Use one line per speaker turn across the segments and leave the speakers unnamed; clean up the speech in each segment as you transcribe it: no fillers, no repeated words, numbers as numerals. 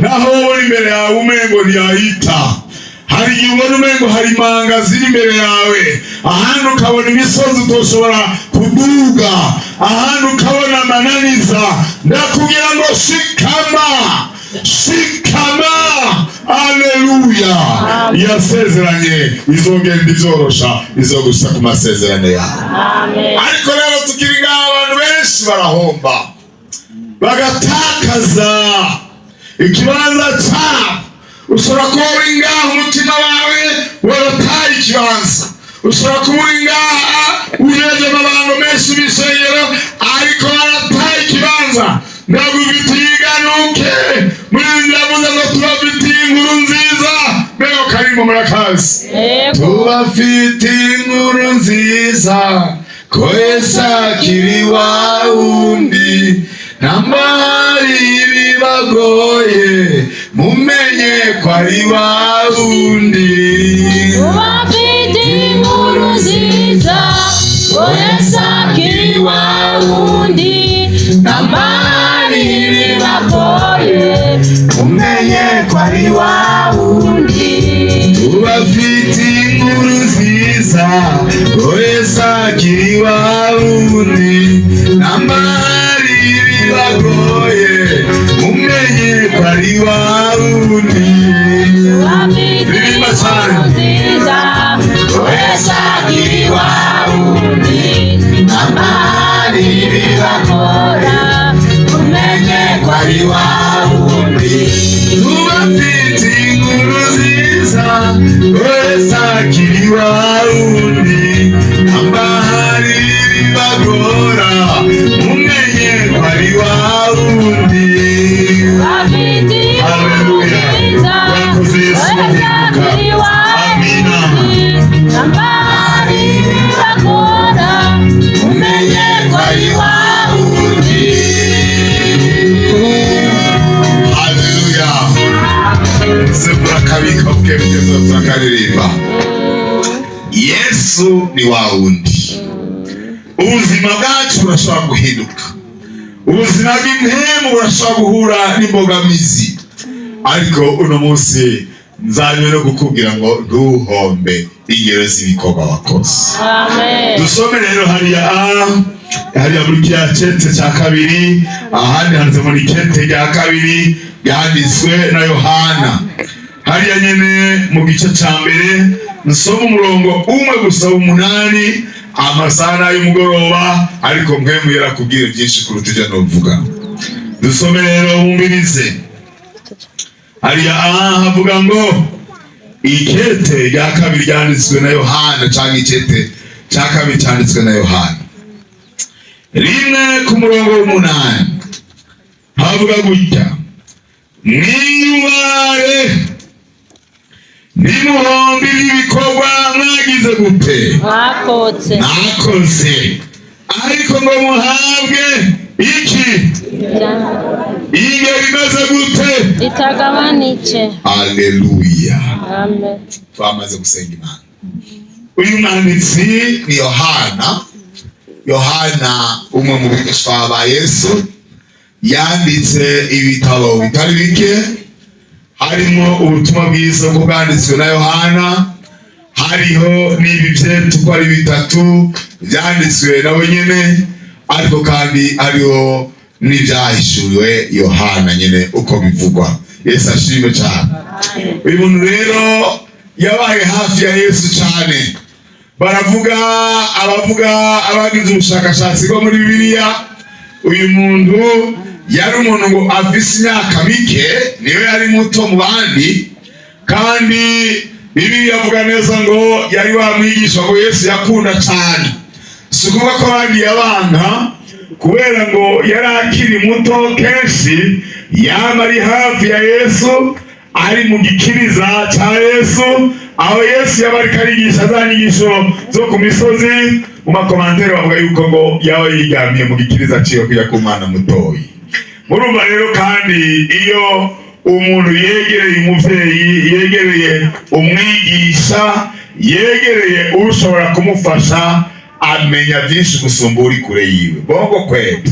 Naho wobona imbere yawe umengo ntiyahita, hari igihe ubona umengo hari imanga ziri imbere yawe, ahandi ukabona imisozi utoshobora kuduga, ahandi ukabona amananiza. Ndakubwira ngo shikama, shikama! Aleluya! Yasezeranye izogenda izorosha, izogusa ku masezerano yawe.
Amen.
Ariko rero tukiri ngaha, abantu benshi barahomba, bagatakaza ikibanza cyabo. Ushobora kuba uri ngaha, umutima wawe warataye ikibanza. Ushobora kuba uri ngaha, urebye amabango menshi y'ibishengero, ariko warataye ikibanza. Ndagufitiye iganuke muri ndavuze ngo tubafitiye inkuru nziza. Mbega karimbo murakazi?
Yego.
Tubafitiye inkuru nziza ko Yesu akiri wa wundi, ntambara ibibagoye, mumenye ko ari wa wundi.
Tubafite inkuru nziza ko Yesu akiri wa wundi, ntambara ibibagoye,
mumenye ko ari wa
wundi.
Tubafitiye inkuru nziza ko Yesu akiri wa wundi, ntambara ibibagoye, mumenye ko ari wa wundi.
Tubafite
Ririmba
inkuru
cyane.
nziza ko Yesu akiri wa wundi, ntambara ibibagora, umenye ko ari wa wundi.
Tubafitiye inkuru nziza ko Yesu akiri wa wundi, ntambara ibibagora, mumenye ko ari wa wundi.
Tubafite inkuru
Haleluya.
nziza
Urakoze Yesu,
ko Yesu
guhinduka.
akiri wa
Amina.
wundi, ntambara ibibagora, umenye ko ari wa wundi.
Haleluya! Ese murakabika bukebugeza, turakaririmba. Yesu ni wa wundi. Ubuzima bwacu burashobora guhinduka, ubuzima bw'impemu burashobora guhura n'imbogamizi, ariko uno munsi nzanywe no kukubwira ngo ntuhombe ingero z'ibikorwa wakoze.
Amen.
Dusome rero hariya, hariya muri kiriya cete cya kabiri, ahandi handitse muri kete rya kabiri ryanditswe na Yohana, hariya nyene mu gice cya mbere, nsoma umurongo umwe gusa w'umunani. Amasaha n'ay'umugoroba, ariko mpemu yarakubwira byinshi kuruta ibyo nuvuga. Dusome rero, wumvirize hariya aha havuga ngo ikete rya kabiri ryanditswe na Yohana, cyangwa ikete cya kabiri cyanditswe na Yohana 1 ku murongo w'umunani, havuga gutya: "Mwiyubare, nimuhombe ibikorwa mwagize gute?"
Mwakotse.
Mwakoze, ariko ngo muhabwe iki? Ingero imeze gute?
Itagabanije.
Aleluya!
Amen.
Twamaze gusenga Imana. Uyu mwanditsi ni Yohana. Yohana, umwe mu bigishwa ba Yesu, yanditse ibitabo bitari bike, harimo ubutumwa bwiza bwo bwanditswe na Yohana, hariho n'ibi byetu uko ari bitatu byanditswe nawe nyene, ariko kandi hariho n'ibyahishuriwe Yohana nyene uko bivugwa. Yesu ashimwe cyane. Uyu muntu rero yabaye hafi ya Yesu cyane. Baravuga, abavuga, abagize ubushakashatsi bwo muri Bibiliya, uyu muntu yari umuntu ngo afise imyaka mike, niwe yari muto mu bandi, kandi Bibiliya avuga neza ngo yari wa mwigisha ngo Yesu yakunda cyane. Si ukuvuga ko bagiye abana, kubera ngo yari akiri muto, kenshi yama ari hafi ya Yesu, ari mu gikiriza cya Yesu, aho Yesu yaba ariko arigisha za nyigisho zo ku misozi. Mu ma commentaires bavuga yuko ngo yaba yiryamiye mu gikiriza ciwe kujya ku mwana mutoyi. Murumva rero kandi iyo umuntu yegereye umuvyeyi, yegereye umwigisha, yegereye ushobora kumufasha, Amenya byinshi gusumba uri kure yiwe. Bongo kweli?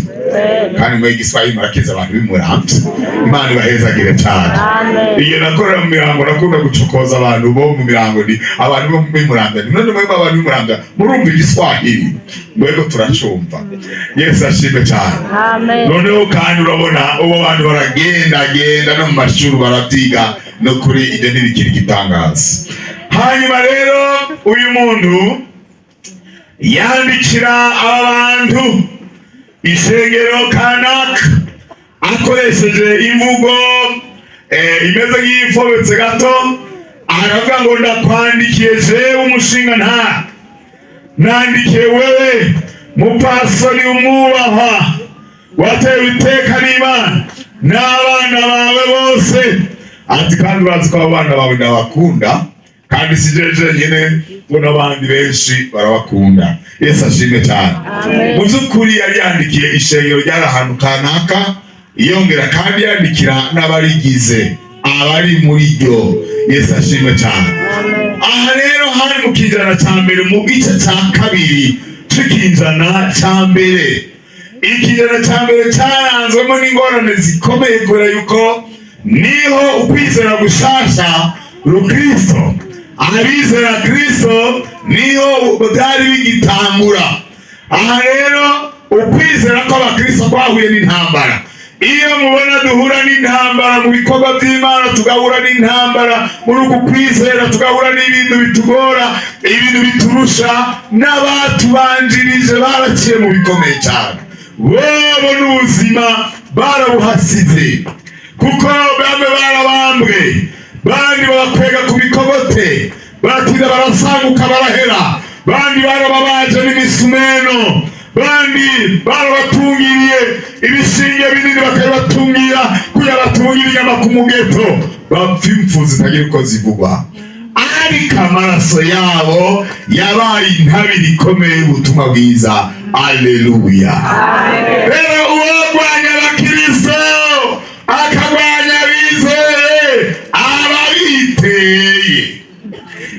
Kandi mwe Igiswahili murakiza abantu b'imuramvya. Imana ibahezagire cyane.
Amen.
Iyo nakorera mu mirango, nakunda gucokoza abantu bo mu mirango, ni abantu bo mu Muramvya. None mwe abantu b'imuramvya murumva Igiswahili? Mwego, turacumva. Yesu ashimwe cyane.
Amen.
Noneho kandi urabona ubu abantu baragenda genda no mu mashuri barabyiga, no kuri ibyo ntibikiri igitangaza. Hanyuma rero uyu muntu yandikira aba bantu, ishengero kanaka, akoresheje imvugo imeze nk'iyifobetse gato. Aravuga ngo: "Ndakwandikiye jewe umushinga nta nandikiye wewe mupasoni umwubahwa watewe iteka n'Imana n'abana bawe bose." Ati: "Kandi urazi ko abo bana bawe ndabakunda, kandi si jewe jenyine, ngo n'abandi benshi barabakunda." Yesu ashimwe cyane.
Amen.
Mu by'ukuri yari yandikiye ishengero ryari ahantu kanaka, yongera kandi yandikira n'abarigize, abari muri ryo. Yesu ashimwe cyane.
Amen.
Aha rero hari mu kinjana cya mbere, mu gice cya kabiri c'ikinjana cya mbere. Ikinjana cya mbere cyaranzwemo n'ingorane zikomeye, kubera yuko niho ukwizera gushasha rukristo, abizera Kristo, niho byari bigitangura. Aha rero ukwizera kw'abakristo kwahuye n'intambara. Iyo mubona duhura n'intambara mu bikorwa by'Imana, tugahura n'intambara muri uku kwizera, tugahura n'ibintu bitugora, ibintu biturusha, n'abatubanjirije baraciye mu bikomeye cyane. Bobo n'ubuzima barabuhasize, kuko bamwe barabambwe, bandi babakwega ku bikogote, baratinda barasanguka barahera, bandi barababaje n'imisumeno, bandi barabatungiriye ibishinge binini, bakabibatungira kugira batungira inyama ku mugeto, bapfa impfu zitagira uko zivugwa. Ariko amaraso yabo yabaye intabire ikomeye y'ubutumwa bwiza. Aleluya! Rero uwogwanya abakristo, akagwanya abizeye, aba biteye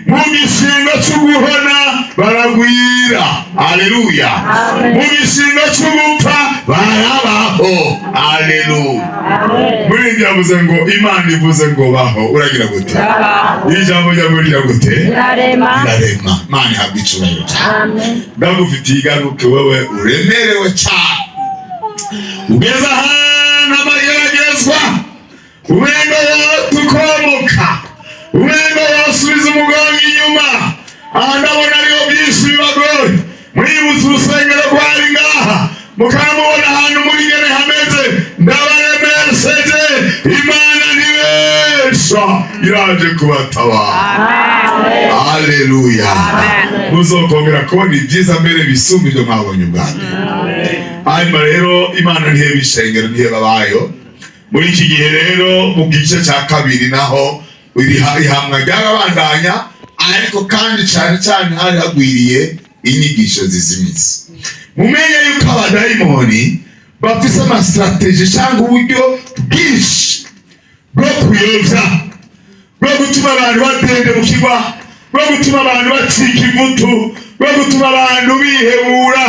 mu gishingo cy'uguhona baragwira. Aleluya! Mu gishingo cy'ugupfa barabaho. Aleluya! Muri ibyo yavuze ngo Imana ivuze ngo baho, uragira gute? Ijambo ryawe rigira gute?
Irarema.
Irarema. Imana ihabwa icyubahiro cyane.
Amen.
Ndagufitiye igaruke, wewe uremerewe cyane, ugeze ahantu amageragezwa, umengo tukomoka, umengo wosubiza umugongo inyuma. Aha ndabona ariho byinshi bibagoye. Mwibutse urusengero rwari ngaha, mukamubona ahantu muri ngene hameze. Ndabaremesheje, Imana ntibesha, iraje kubatabara. Haleluya! Muzokongera kubona ibyiza mbere bisumba ibyo mwabonye ubwa mbere. Hanyuma rero Imana ntiheba ishengero, ntiheba abayo. Muri iki gihe rero, mu gice cya kabiri naho ihamwa ryarabandanya, ariko kandi cyane cyane hari hagwiriye inyigisho zizimiza. Mumenye yuko abadayimoni bafise ama stratégies cyangwa uburyo bwinshi bwo kuyobya, bwo gutuma abantu badendebukirwa, bwo gutuma abantu bacika ivutu, bwo gutuma abantu bihebura,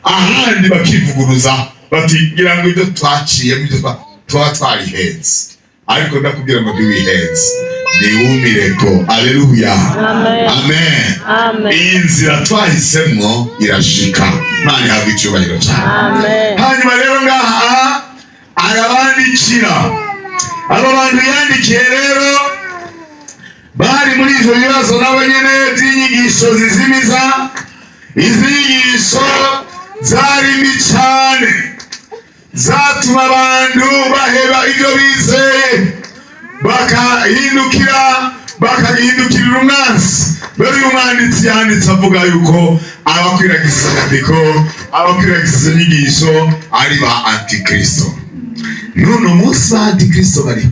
ahandi bakivuguruza bati: "Ngira ngo ibyo twaciyemo, ibyo tuba twarihenze." Ariko ndakubwira ngo ntiwihenze, niwumireko. Aleluya!
Amen.
Amen.
Amen.
Iyi nzira twahisemo irashika. Imana ihabwa icyubahiro cyane.
Amen.
Hanyuma rero ngaha arabandikira. Aba bantu yandikiye rero bari muri ivyo bibazo nabo nyene by'inyigisho zizimiza. Izi nyigisho zari mbi cane, zatuma abantu baheba ibyo bizeye, bakahindukirira umwansi. Rero uyu mwanditsi yanditse avuga yuko abakwiragiza izo nyandiko, abakwiragiza izo nyigisho ari ba antikristo. None umunsi ba antikristo bariho,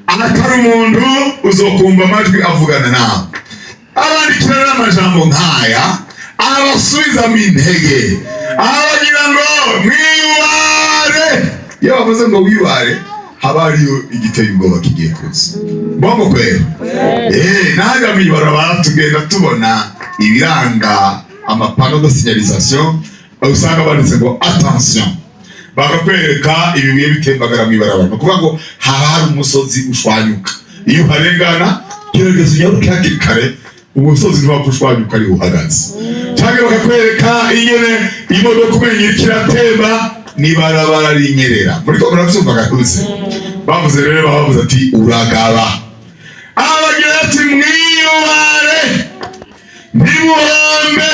ahatari umuntu uzokumva amajwi avugana nawe, abandikira rero amajambo nk'aya, abasubizamo intege, abagira ngo mwibare. Iyo bavuze ngo wibare, haba hariyo igiteye ubwoba kigiye kuza. Bongo kwera? Nanjye mw'ibarabara tugenda tubona ibiranga. Ama panneaux de signalisation usanga banditse ngo "attention", bakakwereka ibibuye bitembagara mw'ibarabara. Ni ukuvuga ngo haba hari umusozi ushwanyuka, iyo uharengana gerageza unyaruke hakiri kare, umusozi ntiwapfa ushwanyuka ariho uhagaze. Cyangwa bakakwereka ingene imodoka umenye iriko iratemba n'ibarabara rinyerera. Muriko muravyumva gakuze? Bavuze rero, bavuze ati uragaba. Abagira ati mwiyubare, ntimuhombe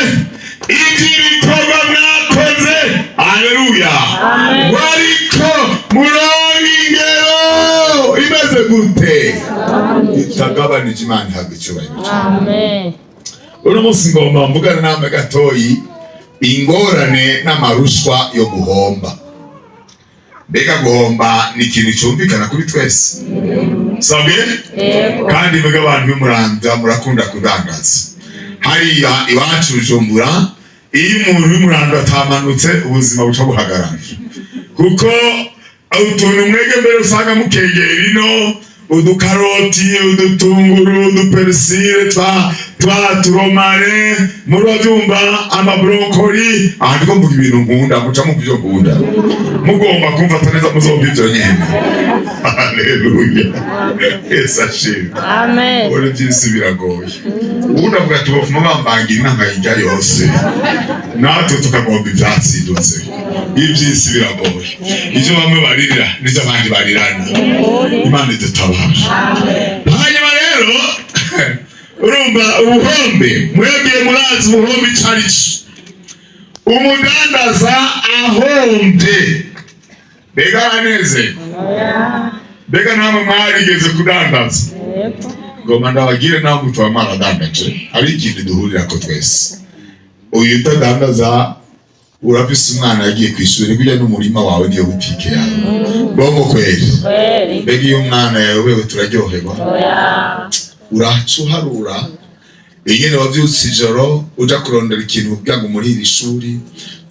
iby'ibikorwa mwakoze. Aleluya!
Amen.
Ariko muronke ingero imeze gute? Itagabanije. Imana ihabwa icyubahiro.
Amen.
Uno munsi ngomba mvugane namwe gatoyi ingorane n'amarushwa yo guhomba. Mbega guhomba ni ikintu cyumvikana kuri twese, sabwe?
Yego.
Kandi mbega abantu b'Imuramvya murakunda kudandaza. Hariya iwacu Bujumbura, iyo umuntu w'Imuramvya atamanutse, ubuzima buca buhagarara, kuko utuntu mwege mbere usanga mukengera ino, udukaroti, udutunguru, udu persil, twa turomare, murabyumva, ama brocoli. Aha ndiko mvuga ibintu nkunda, muca mumva ivyo nkunda. Mugomba kumfata neza, muzomva ivyo nyene. Haleluya, Yesu ashimwe!
Amen.
Ubona iby'isi biragoye. Ubundi avuga ati bafuma bambangira inama yijya yose, natwe tukagomba ibyatsindutse. Iby'isi biragoye, ibyo bamwe baririra n'ibyo abandi barirana. Imana idutabara. Hanyuma rero urumva ubuhombe, mwebwe murazi ubuhombe icyo ari cyo. Umudandaza ahombye, mbega aranezerwa? Mbega namwe mwarigeze kudandaza?
Yego.
Ngoma ndabagire, namwe tuba mwaradandaje, hari ikintu duhurirako twese. Uyu utadandaza, urafise umwana yagiye ku ishuri, kurya n'umurima wawe niyo butike yawe. Bongo kweli?
Kweli.
Mbega iyo umwana yayobewe, turaryoherwa?
Oya.
Uraca uharura ingene wavyutse ijoro uja kurondera ikintu kugira ngo umurire ishuri,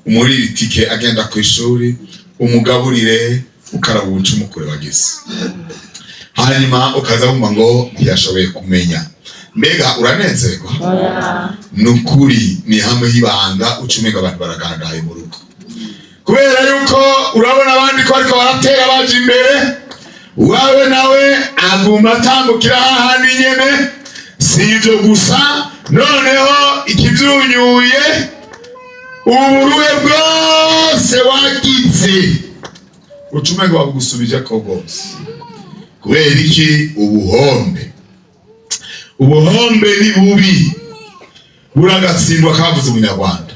umurire itike agenda ku ishuri, umugaburire, ukaraba ubucumukure wagize, hanyuma ukaza wumva ngo ntiyashoboye kumenya. Mbega uranezerwa?
Oya.
Ni ukuri, ni hamwe h'ibanga uca umenga abantu baragandaye mu rugo, kubera yuko urabona abandi ko ariko baratera baje imbere, wawe nawe aguma atambukira hahandi nyene. Si ivyo gusa, noneho ikivyunyuye, uburuhe bwose wagize uca umenga babugusubijeko bwose. Kubera iki? Ubuhombe. Ubuhombe ni bubi, buragatsindwa, kavuze umunyarwanda.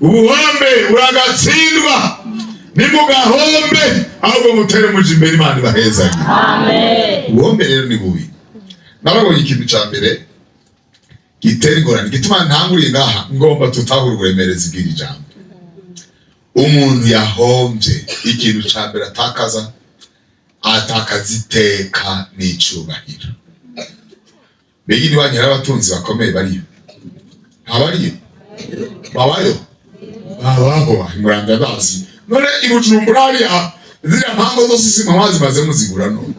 Ubuhombe buragatsindwa. Nimugahombe, ahubwo mutere muje imbere. Imana ibahezanye.
Amen.
Ubuhombe rero ni bubi. Narabonye ikintu ca mbere gitera ingorane, gituma ntanguriye ngaha, ngomba tutahura uburemerezi bw'iri jambo. Umuntu yahombye, ikintu ca mbere atakaza, atakaza iteka n'icubahiro. Mbega iwanyu hari abatunzi bakomeye bariyo? Ntabariyo? Babayo, babaho. Muranga bazi none i Bujumbura hariya ziriya mpango zose zimwe zimaze muzigura. None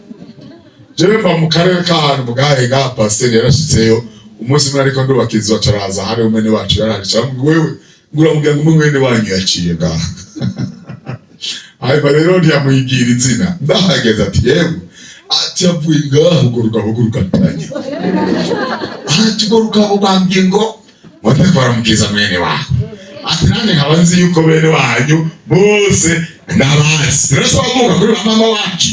jewe mba mu karere k'ahantu bwahe ngaha, pasiteri yarashitseyo umunsi umwe, ariko ndubaka inzu, acaraza. Hari umwene wacu yarahari, caramubwira wewe nguramubwira ngo umwene wanyu yaciye ngaha. Hanyuma rero ntiyamuyigira izina. Ndahageze ati yewe, ati yavuye ngaho urwo rugabo rukatanya, ati urwo rugabo rwambwiye ngo ngo baramukiza mwene wawe. Ati nanjye nkaba nzi yuko bene wanyu bose ndabazi, rero bavuka kuri ba mama wacu.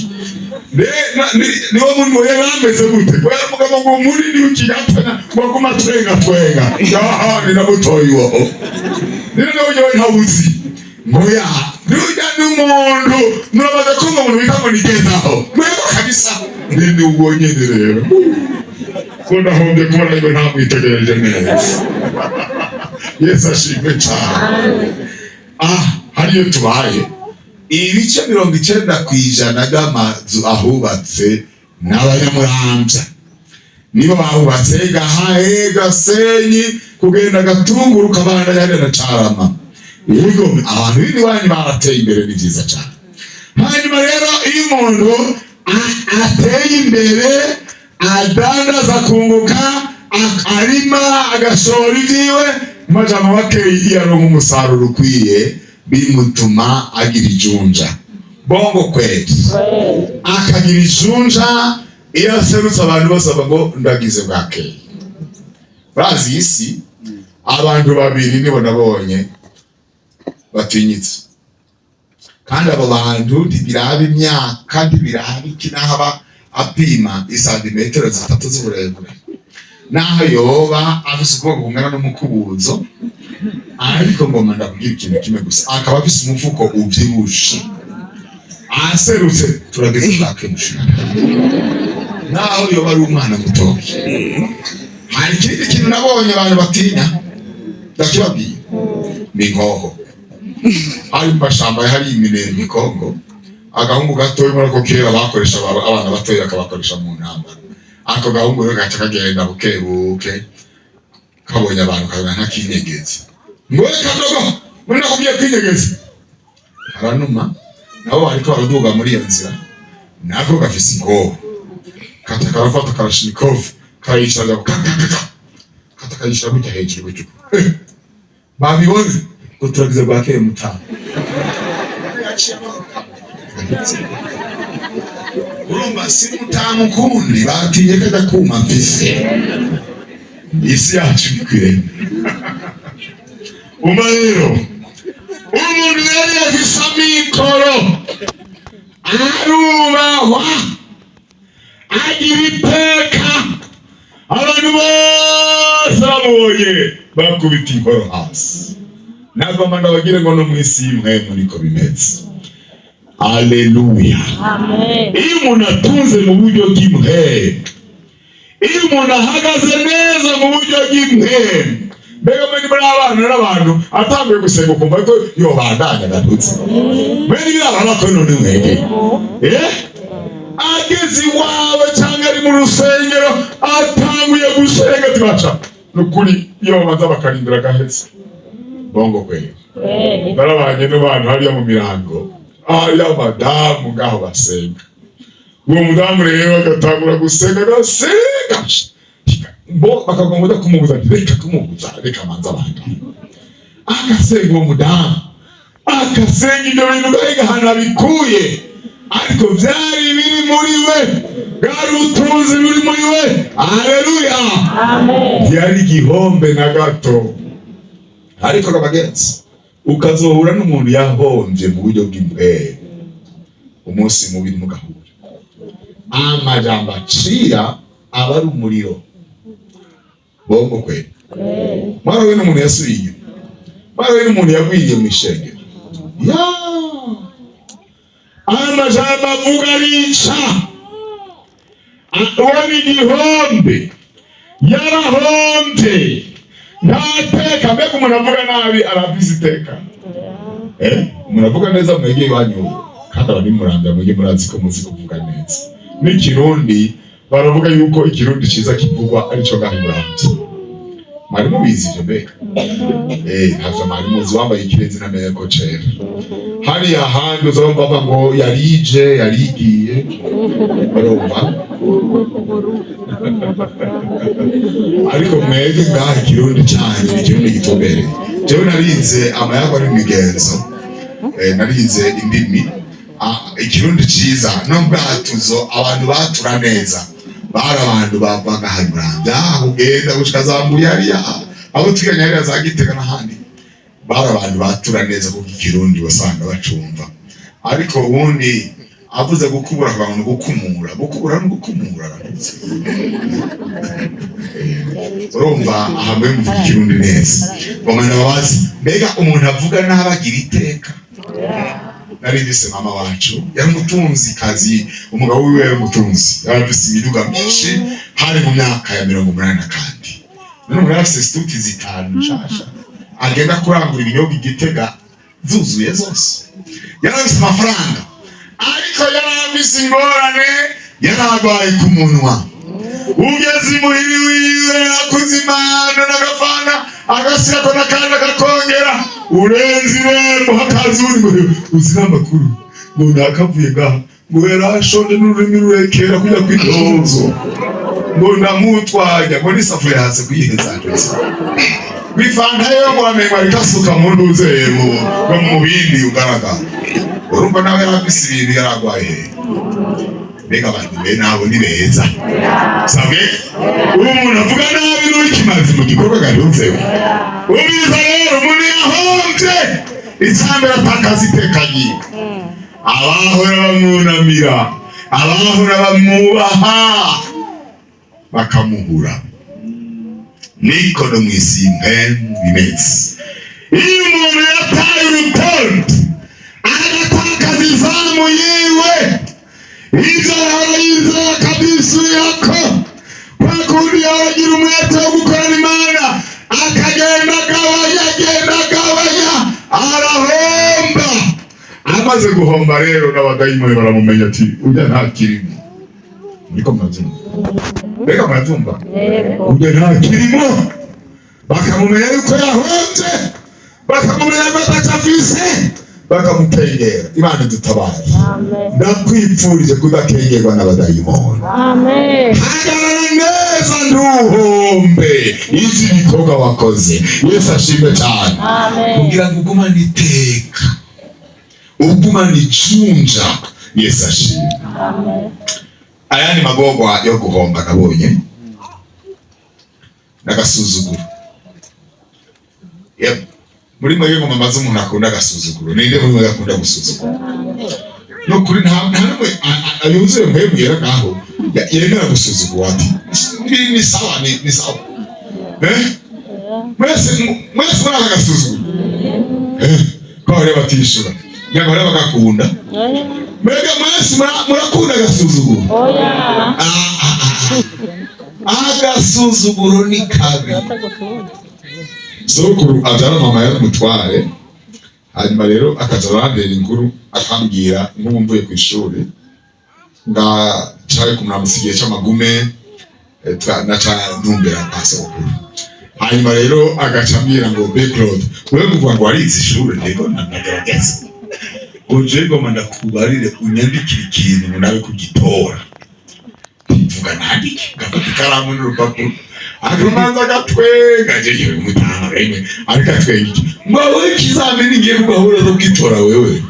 Niwo muntu yari ameze gute? Kubera mugabo ngo munini w'ikigatana, ngo aguma twenga twenga, yaha niramutoye uwo. Rero nawe nyewe ntawuzi ngo ya nujya n'umuntu muramaze kumva umuntu bita ngo nigezaho mwebwe kabisa ni ubwo nyene. Rero ko ndahombye kubona yuko ntamwitegereje neza. Yesu ashimwe cyane! Ah, hariyo tubaye ibice 90% by'amazu ahubatse n'Abanyamuramvya, nibo bahubatse Gahahe, Gasenyi, kugenda Gatunguru, Kabanda, hariya na Carama. Yego, abantu b'iwanyu barateye imbere, ni byiza cyane. Hanyuma rero iyo umuntu ateye imbere, adandaza, akunguka, arima, agashora ibyiwe, Mu majambo makeyi, iyo aronka umusaruro ukwiye bimutuma agira ijunja. Bongo kweli?
Kweli.
Akagira ijunja, iyo aserutse abantu bose bavuga ngo ndagize bwakeye. Urazi iyi si, abantu babiri nibo nabonye batinyitse, kandi abo bantu ntibiraba imyaka, ntibiraba iki, n'aho aba apima isantimetero 3 z'uburebure, n'aho yoba afise ukuboko kungana n'umukubuzo, ariko ngoma ndakubwira ikintu kimwe gusa, akaba afise umufuko uvyibushe, aserutse turageze bwake mushira, naho yoba ari umwana mutoya. Hari ikindi kintu nabonye abantu batinya, ndakibabwiye, ni inkoho. Hari mu mashamba, hari iminembwe i Kongo, agahungu gatoya muri ako kera bakoresha abana batoya bakabakoresha mu ntambara. Ako gahungu rero gaca kagenda buke buke, kabonye abantu kabona nk'akinyegeza, ngo reka ndogo muri nakubwiye kwinyegeza, karanuma. Nabo bariko baraduga muri iyo nzira, nako gafise inkoho, kata karafata Kalashnikov, karayicara kakakaka, kata kayishira gutya hejuru gutyo. Babibone ngo turagize bwakeye mutama. Urumva si mutamu kundi, batinye kajya kuma mfise. Isi yacu nikwiremye. Umva rero, umuntu yari afise amikoro arubahwa, agira iteka, abantu bose bamubonye bakubita inkoro hasi. Nagomba ndabagire ngo no mu isi y'impwemu niko bimeze. Aleluya!
Amen.
Iyo umuntu atunze mu buryo bw'impwemu, iyo umuntu ahagaze neza mu buryo bw'impwemu, mbega muri abana n'abantu atanguye gusenga ukumva ko yobandanya agatutse mwene birabana ko none mwege ageze iwawe cyangwa ari mu rusengero atanguye gusenga, tubaca nukuri iyo babanza bakarindira agahetse. Bongo kweli?
Kweli.
Narabanye n'abantu hariya mu mirango, hariya madamu ngaho basenga. Uwo mudamu rero agatangura gusenga, agasenga, bo bakagomba kuja kumubuza, nti reka kumubuza, reka manza abandi. Agasenga uwo mudamu, agasenga ibyo bintu, mbega ahantu abikuye, ariko vyari biri muri we, bwari ubutunzi buri muri we. Haleluya!
Amen.
Yari igihombe na gato. Ariko abagenzi, ukazohura n'umuntu yahombye mu buryo bw'imbwere, umunsi mubi mugahura, amajambo acira aba ari umuriro. Bongo kweli?
Kweli.
Mwarawe n'umuntu yasubiye inyuma, mwarawe n'umuntu yagwiriye mu ishengero ya amajambo avuga arica. Uwo ni igihombe, yarahombye, ntateka. Mbega umuntu avuga nabi arafise iteka? Umuntu avuga neza mwegeye iwanyu, kandi abari murambya mwege murazi ko muzi kuvuga neza n'ikirundi. Baravuga yuko ikirundi ciza kivugwa arico ngaho muramvya. Mwari mubizi ivyo? Mbega ntavyo mwari muzi. Wambaye ikirezi namenye ko cera hariya ahandi uzumva bavuga ngo yarije yarigiye, urumva. Ariko mwebwe ngaha ikirundi canyu ni ikirundi gitumbereye. Jewe narize amayago n'imigenzo, narize indimi. Ikirundi ciza no bwatuzo, abantu batura neza bari abantu bavaga hano Muramvya kugenda gushika za Mbuye hariya aho twiganye, hariya za Gitega n'ahandi, bari abantu batura neza, kuko ikirundi wasanga bacumva. Ariko ubundi avuze gukubura akavuga ngo gukumura, gukubura no gukumura aratutse. Urumva aha mwe muvuga ikirundi neza, bamwe babazi. Mbega umuntu avuga nabi agira iteka? Nari mvise mama wacu yari umutunzi kazi, umugabo wiwe yari umutunzi, yari afise imiduga myinshi. Hari mu myaka ya 80 na kandi none umuntu yari afise situti 5 nshasha, agenda kurangura ibinyobwa i Gitega zuzuye zose. Yari afise amafaranga, ariko yari afise ingorane, yari arwaye ku munwa. Ugeze imuhiri wiwe akuze impano n'agafana, agashyirako n'akandi akakongera, urenze irembo hakaza uwundi ngo uzi n'amakuru, ngo nakavuye ngaha, ngo yarashonje n'ururimi rurekera kujya kwitozo, ngo ndamutwanya, ngo n'isafuriya hasi kuyiheza. Kwifanta yo ngo wamengo ariko asuka mu ntuze mu mu bindi ugaragara. Urumva nawe yarafise ibintu yaragwaye. Mbega abantu be nabo ni beza. Sabwe uwo muntu avuga nabi n'ukimazi mu gikorwa gatunzewe. Umwiza rero umuntu yahombye, icambere atakaza iteka ryiwe. Abahora bamwunamira, abahora bamwubaha, bakamuhura. Niko no mw'isi mpemu bimeze. Iyo umuntu yataye urutonde, agatakaza izamu yiwe, ivyo yahora yizera akabyisubirako, kwa kundi yahora umwete wo gukorera Imana, akagenda agabanya, agenda agabanya, arahomba. Amaze guhomba rero, n'abadayimoni baramumenya ati: "Ujya nta kirimo." Niko murabyumva? Mbega murabyumva?
Yego.
Ujya nta kirimo. Bakamumenya yuko yahombye, bakamumenya ko ataco afise, bakamukengera. Imana idutabare.
Amen.
Ndakwipfurije kudakengerwa n'abadayimoni.
Amen.
Hagarara neza, ntuhombe izi bikorwa wakoze. Yesu ashimwe cyane.
Amen.
Kugira ngo ugumane iteka, ugumane icunja. Yesu ashimwe.
Amen.
Ayandi magorwa yo guhomba nabonye n'agasuzuguro. Yep. Muri mwebwe ngo mamaze umuntu akunda agasuzuguro, ninde muri mwebwe akunda gusuzugura? No kuri nta numwe yuzuye mwebwe yera ngaho yemera gusuzugura ati ni sawa, ni sawa. Mwese mwese muri aka gasuzuguro, ko bari batishura ngira ngo bari bagakunda. Mwebwe mwese murakunda agasuzuguro?
Oya.
Ah, ah, ah. Agasuzuguro ni kabi. Sokuru abyara mama yari umutware. Hanyuma rero akaza arantera inkuru, akambwira nk'ubu mvuye ku ishuri ngacaye kumuramutsa igihe c'amagume, naca ntumbera kwa sokuru. Hanyuma rero agaca ambwira ngo: "Be Claude, wewe kuvuga ngo warize ishuri, ndego ndagerageza, ngo je ngoma ndakubarire unyandikire ikintu ngo nawe kugitora." Mvuga nandike, ngafata ikaramu n'urupapuro, akamanza agatwenga. Je yewe mutama rimwe ariko atwenga iki? Ngo wowe ikizamini ngiye kugahura zo kugitora wewe?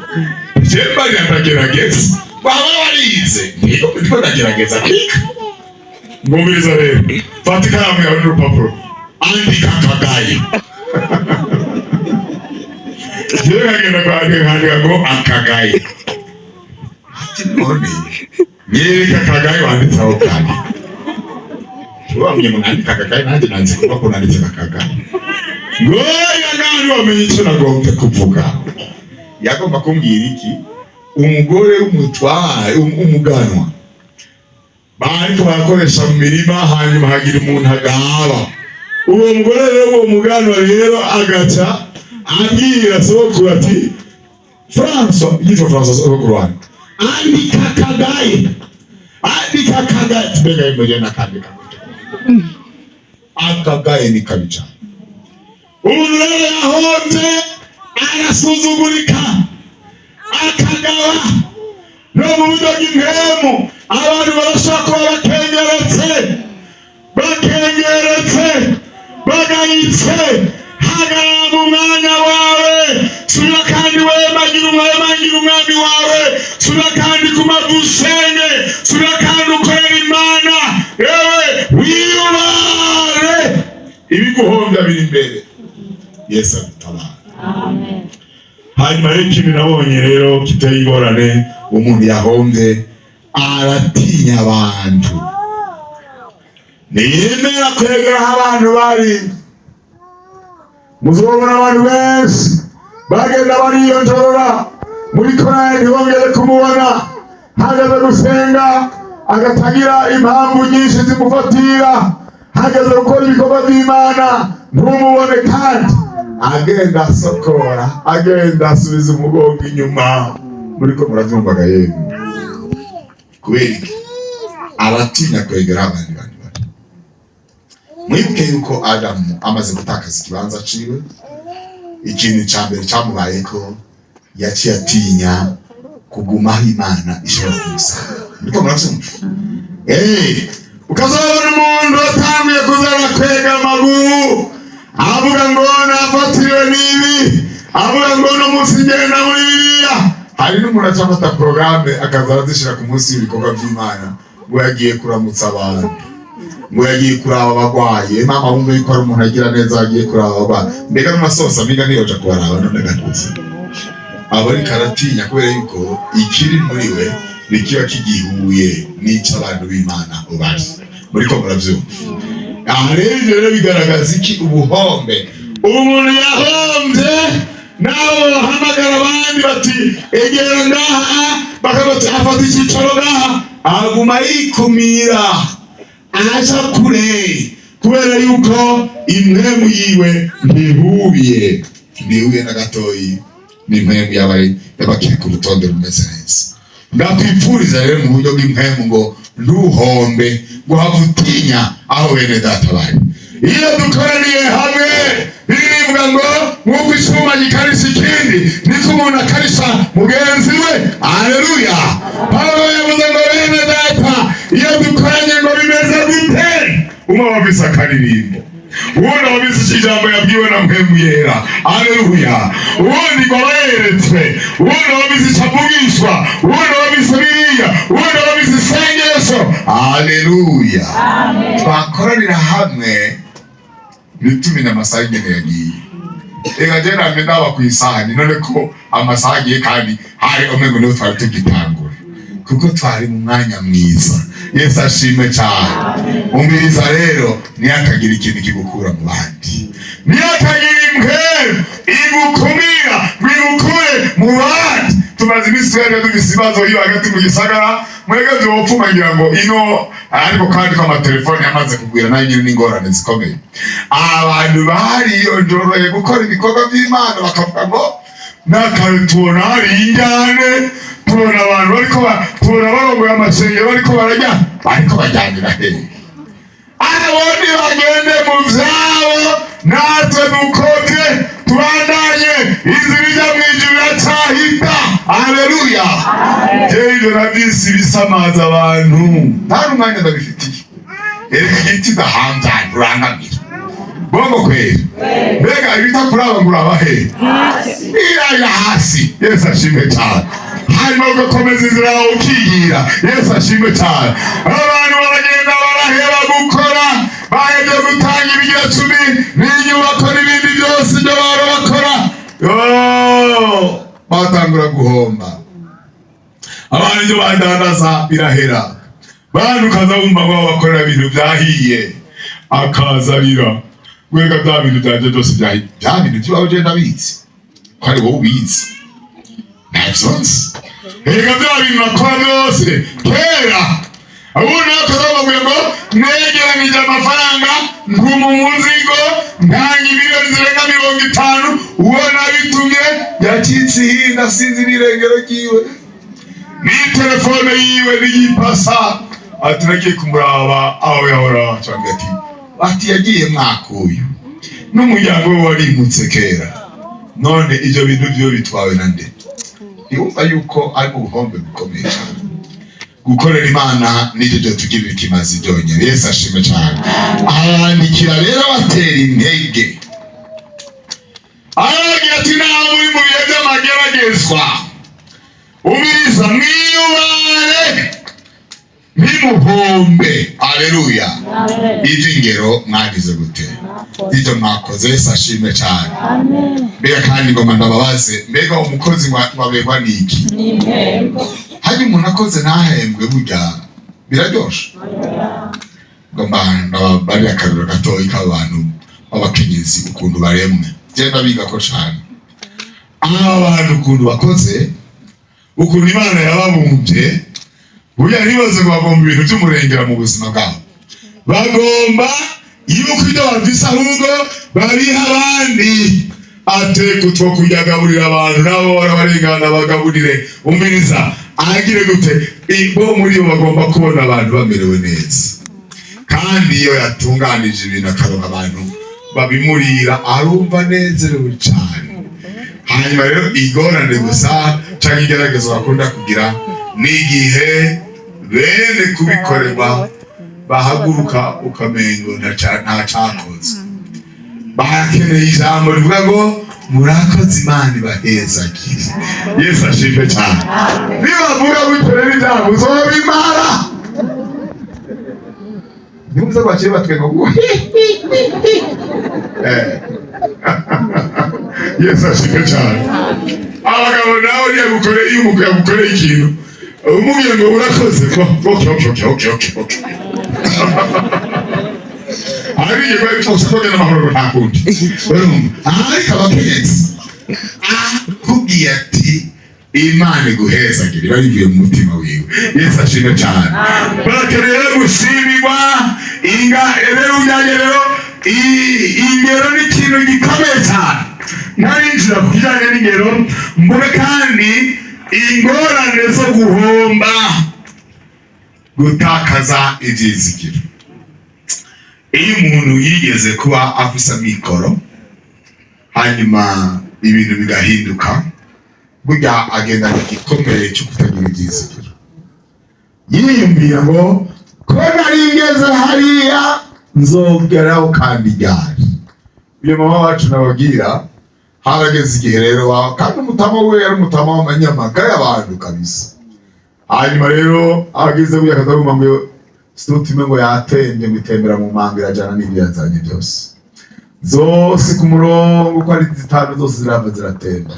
Je mbarira ndagerageza. Waba warize? Ndiko ndiko ndagerageza kwiga. Ngumviriza rero, fata ikaramu yawe n'urupapuro, andika akagaye. Jewe nkagenda kwandika, nkandika ngo akagaye. Ati: "None nyereka akagaye wanditse aho kari." Wamye ngo nandika akagaye, nanjye nanditse kuba ko nanditse akagaye. Ngoya nawe wamenye icyo nagombye kuvuga. Yagomba kumbwira iki? Umugore w'umutware, umuganwa, bariko barakoresha mu mirima, hanyuma hagira umuntu agaba uwo mugore rero, uwo muganwa rero agaca abwira sogokuru ati: "Francois," yitwa Francois sogokuru wanjye, "andika akagaye, andika akagaye." Ati: "Mbega yimuriye nakandika gute?" Akagaye ni kabi cyane. Umuntu rero yahombye arasuzugurika, akagawa. No mu buryo bw'impemu abantu barashobora kuba bakengeretse, bakengeretse, bagayitse. Hagarara mu mwanya wawe, subira kandi wemagire umwemagire umwami wawe, subira kandi ku mavi usenge, subira kandi ukorera Imana. Yewe wiyubare, ibiguhombya biri imbere. Yesu agutabara.
Amen.
Hanyuma rero ikintu nabonye rero kiteye ingorane, umuntu yahombye aratinya abantu, ntiyemera kwegera aho abantu bari. Muzobona abantu benshi bagenda bariyonjorora muri korali, ntibongere kumubona. Hageze gusenga agatagira impamvu nyinshi zimufatira, hageze gukora ibikorwa by'Imana ntumubone, kandi agenda asokora, agenda asubiza umugongo inyuma. Muriko murabyumvaga yemwe? Kubera iki? Aratinya kwegera abandi bantu bari. Mwibuke yuko Adamu amaze gutakaza ikibanza ciwe, ikintu ca mbere camubayeko, yaciye atinya kuguma aho Imana ishobora kumusanga. Muriko muravyumva? Ukazabona umuntu atanguye kuzana kwega amaguru. Avuga ngo nafatiriwe n'ibi, avuga ngo no munsi ngenda muri biriya. Hari n'umuntu aca afata porogaramu akaza arazishyira ku munsi w'ibikorwa by'Imana, ngo yagiye kuramutsa abantu, ngo yagiye kuraba abagwayi. Mama, wumva yuko hari umuntu agira neza, yagiye kuraba abagwayi. Mbega n'amasosa amiga niyoja kubaraba? None gatuza aba ariko aratinya, kubera yuko ikiri muri we nikiba kigihuye n'icyo abantu b'Imana bari muriko muravyumva. Aha rero, ivyo rero bigaragaza iki? Ubuhombe. Umuntu yahombye, nawe bahamagara abandi bati: "Egera ngaha", bakavuga afata icyicaro ngaha, aguma yikumira, aja kure, kubera yuko impwemu yiwe ntihuye na gatoyi n'impwemu y'abakiri ku rutonde rumeze neza. Ndakwipfuriza rero mu buryo bw'impwemu ngo ntuhombe, ngo have utinya aho bene data bari. Iyo dukoraniye hamwe, birivuga ngo nk'uko icyuma gikarisha ikindi, niko umuntu akarisha mugenzi we. Aleluya! Pawulo yavuze ngo bene data, iyo dukoranye ngo bimeze gute? Umwe wumvise akaririmbo, uwundi wumvise ijambo yabwiwe na Mpwemu Yera, aleluya, uwundi ngo aba yeretswe, uwundi wumvise icyo avugishwa, uwundi wumvise biriya, uwundi wumvise isengesho. Aleluya! Twakoranira hamwe, ntitumenya amasaha ingene yagiye. Reka je namye ndaba ku isahani, none ko amasaha agiye kandi hari umengo niho twari tugitangura, kuko twari mu mwanya mwiza. Yesu ashimwe cyane. Umviriza rero, ntiyakagira ikintu kigukura mu bandi, ntiyakagira impwemu igukumira ngo igukure mu bandi. Tumaze iminsi twari dufise ibibazo iyo hagati mu gisagara, mwege vyopfuma ngira ngo ino, ariko kandi ko amatelefoni yamaze kugwira, nayo nyene n'ingorane zikomeye. Abantu bariyonjoroye gukora ibikorwa vy'Imana, bakavuga ngo nakare tubona hari injyane, tubona abantu bariko tubona barongoye amashengero bariko barajya, bariko bajyanira hehe? Abo ntibagende mu vyabo, natwe dukoze tubandanye inzira ijya mw'ijuru iracahita. Aleluya! Jewe ivyo navyise ibisamaza abantu, nta n'umwanya ndabifitiye. Erega igiti dahanzanye urangamira bongo kweri. Mbega ibitakuraba ngo uraba he? Irarira hasi. Yesu ashimwe cyane. Hanyuma ugakomeza inzira yawe ukigira. Yesu ashimwe cyane. Abantu baragenda baraheba gukora, bahebye gutanga ibigira cumi n'inyubako n'ibindi byose ibyo bahora bakora. Yo, batangura guhomba. Abantu ibyo badandaza birahera. Bantu ukaza wumva ngo bakorera ibintu byahiye, akaza arira: "Wega bya bintu byanje byose byahiye, bya bintu by'iwawe je ndabizi ko ari wowe ubizi, ntavyo nzi. Erega bya bintu nakora byose kera." Ubu nawe ukazababwira ngo negeranije amafaranga, ntuma umuzigo, ntanga 50 miliyoni, uwo nabitumye yacitse ihinda, sinzi n'irengero ryiwe, ni telefone yiwe n'iyipasa. Ati nagiye kumuraba aho yahora, cyangwa ati yagiye mwaka uyu, n'umuryango we warimutse kera. None ibyo bintu byo bitwawe na nde? Yumva yuko ari mu buhombe bukomeye cyane. Gukorera Imana nibyo byotugirira ikimazi byonyine. Yesu ashimwe cyane. Arandikira rero abatera intege, aragira ati: "Naho muri mu bihe by'amageragezwa, umiriza, mwiyubare, ntimuhombe." Aleluya! Iby'ingero mwagize gute? Ibyo mwakoze. Yesu ashimwe cyane. Mbega kandi ngoma ndababaze, mbega umukozi waberwa n'iki? Hajya umuntu akoze ntahembwe, burya biraryoshe? Ngomba ndababarira akariro gatoyi k'abantu b'abakenyezi ukuntu baremwe. Genda biga ko cane aba bantu ukuntu bakoze, ukuntu Imana yababumbye. Burya ntibaze ngo bagomba ibintu by'umurengera mu buzima bwabo, bagomba yuko ibyo bafise ahubwo babiha abandi. Ateka utwo kurya, agaburira abantu, nabo barabarengana bagaburire. Umviriza, agire gute? Bo muri bo bagomba kubona abantu bamerewe neza. Kandi iyo yatunganije ibintu, akaronka abantu babimurira, arumva anezerewe cyane. Hanyuma rero igorane gusa cyangwa igeragezwa bakunda kugira ni igihe bene kubikorerwa bahaguruka, ukamengo nta cakoze. Barakeneye ijambo rivuga ngo murakoze, Imana ibahezagire. Yesu ashimwe cyane. Nibavuga gutyo rero, ijambo uzobimara. Ntimuze ko bakiri batwenga ngo. Yesu ashimwe cyane. Abagabo nawe yagukoreye, iyo umugabo yagukoreye ikintu, umubwiye ngo urakoze, ngo okay. Hari igihe bari twose kogenda amahoro, nta kundi. Urumva, ariko abakenyezi akubwiye ati Imana iguhezagire, iba bivuye mu mutima wiwe. Yesu ashimwe cyane. Barakeneye rero gushimirwa. Inga rero ujyanye rero ingero ni ikintu gikomeye cyane. Ntarinjira ku kijyanye n'ingero, mbure kandi ingorane zo guhomba, gutakaza ibyizigiro. Iyo umuntu yigeze kuba afise amikoro, hanyuma ibintu bigahinduka, burya agendana igikomere cyo kutagira ibyizigiro. Yiyumvira ngo ko nari ngeze hariya, nzogeraho kandi ryari? Uyu mama wacu nababwira, harageze igihe rero kandi umutama we yari umutama w'amanyamagara y'abantu kabisa. Hanyuma rero ageze burya akazaguma ngo situtime ngo yatembye, ngo itembera mu manga, irajyana n'ibyo yazanye byose, zose ku murongo uko ari zitanu, zose zirava ziratemba.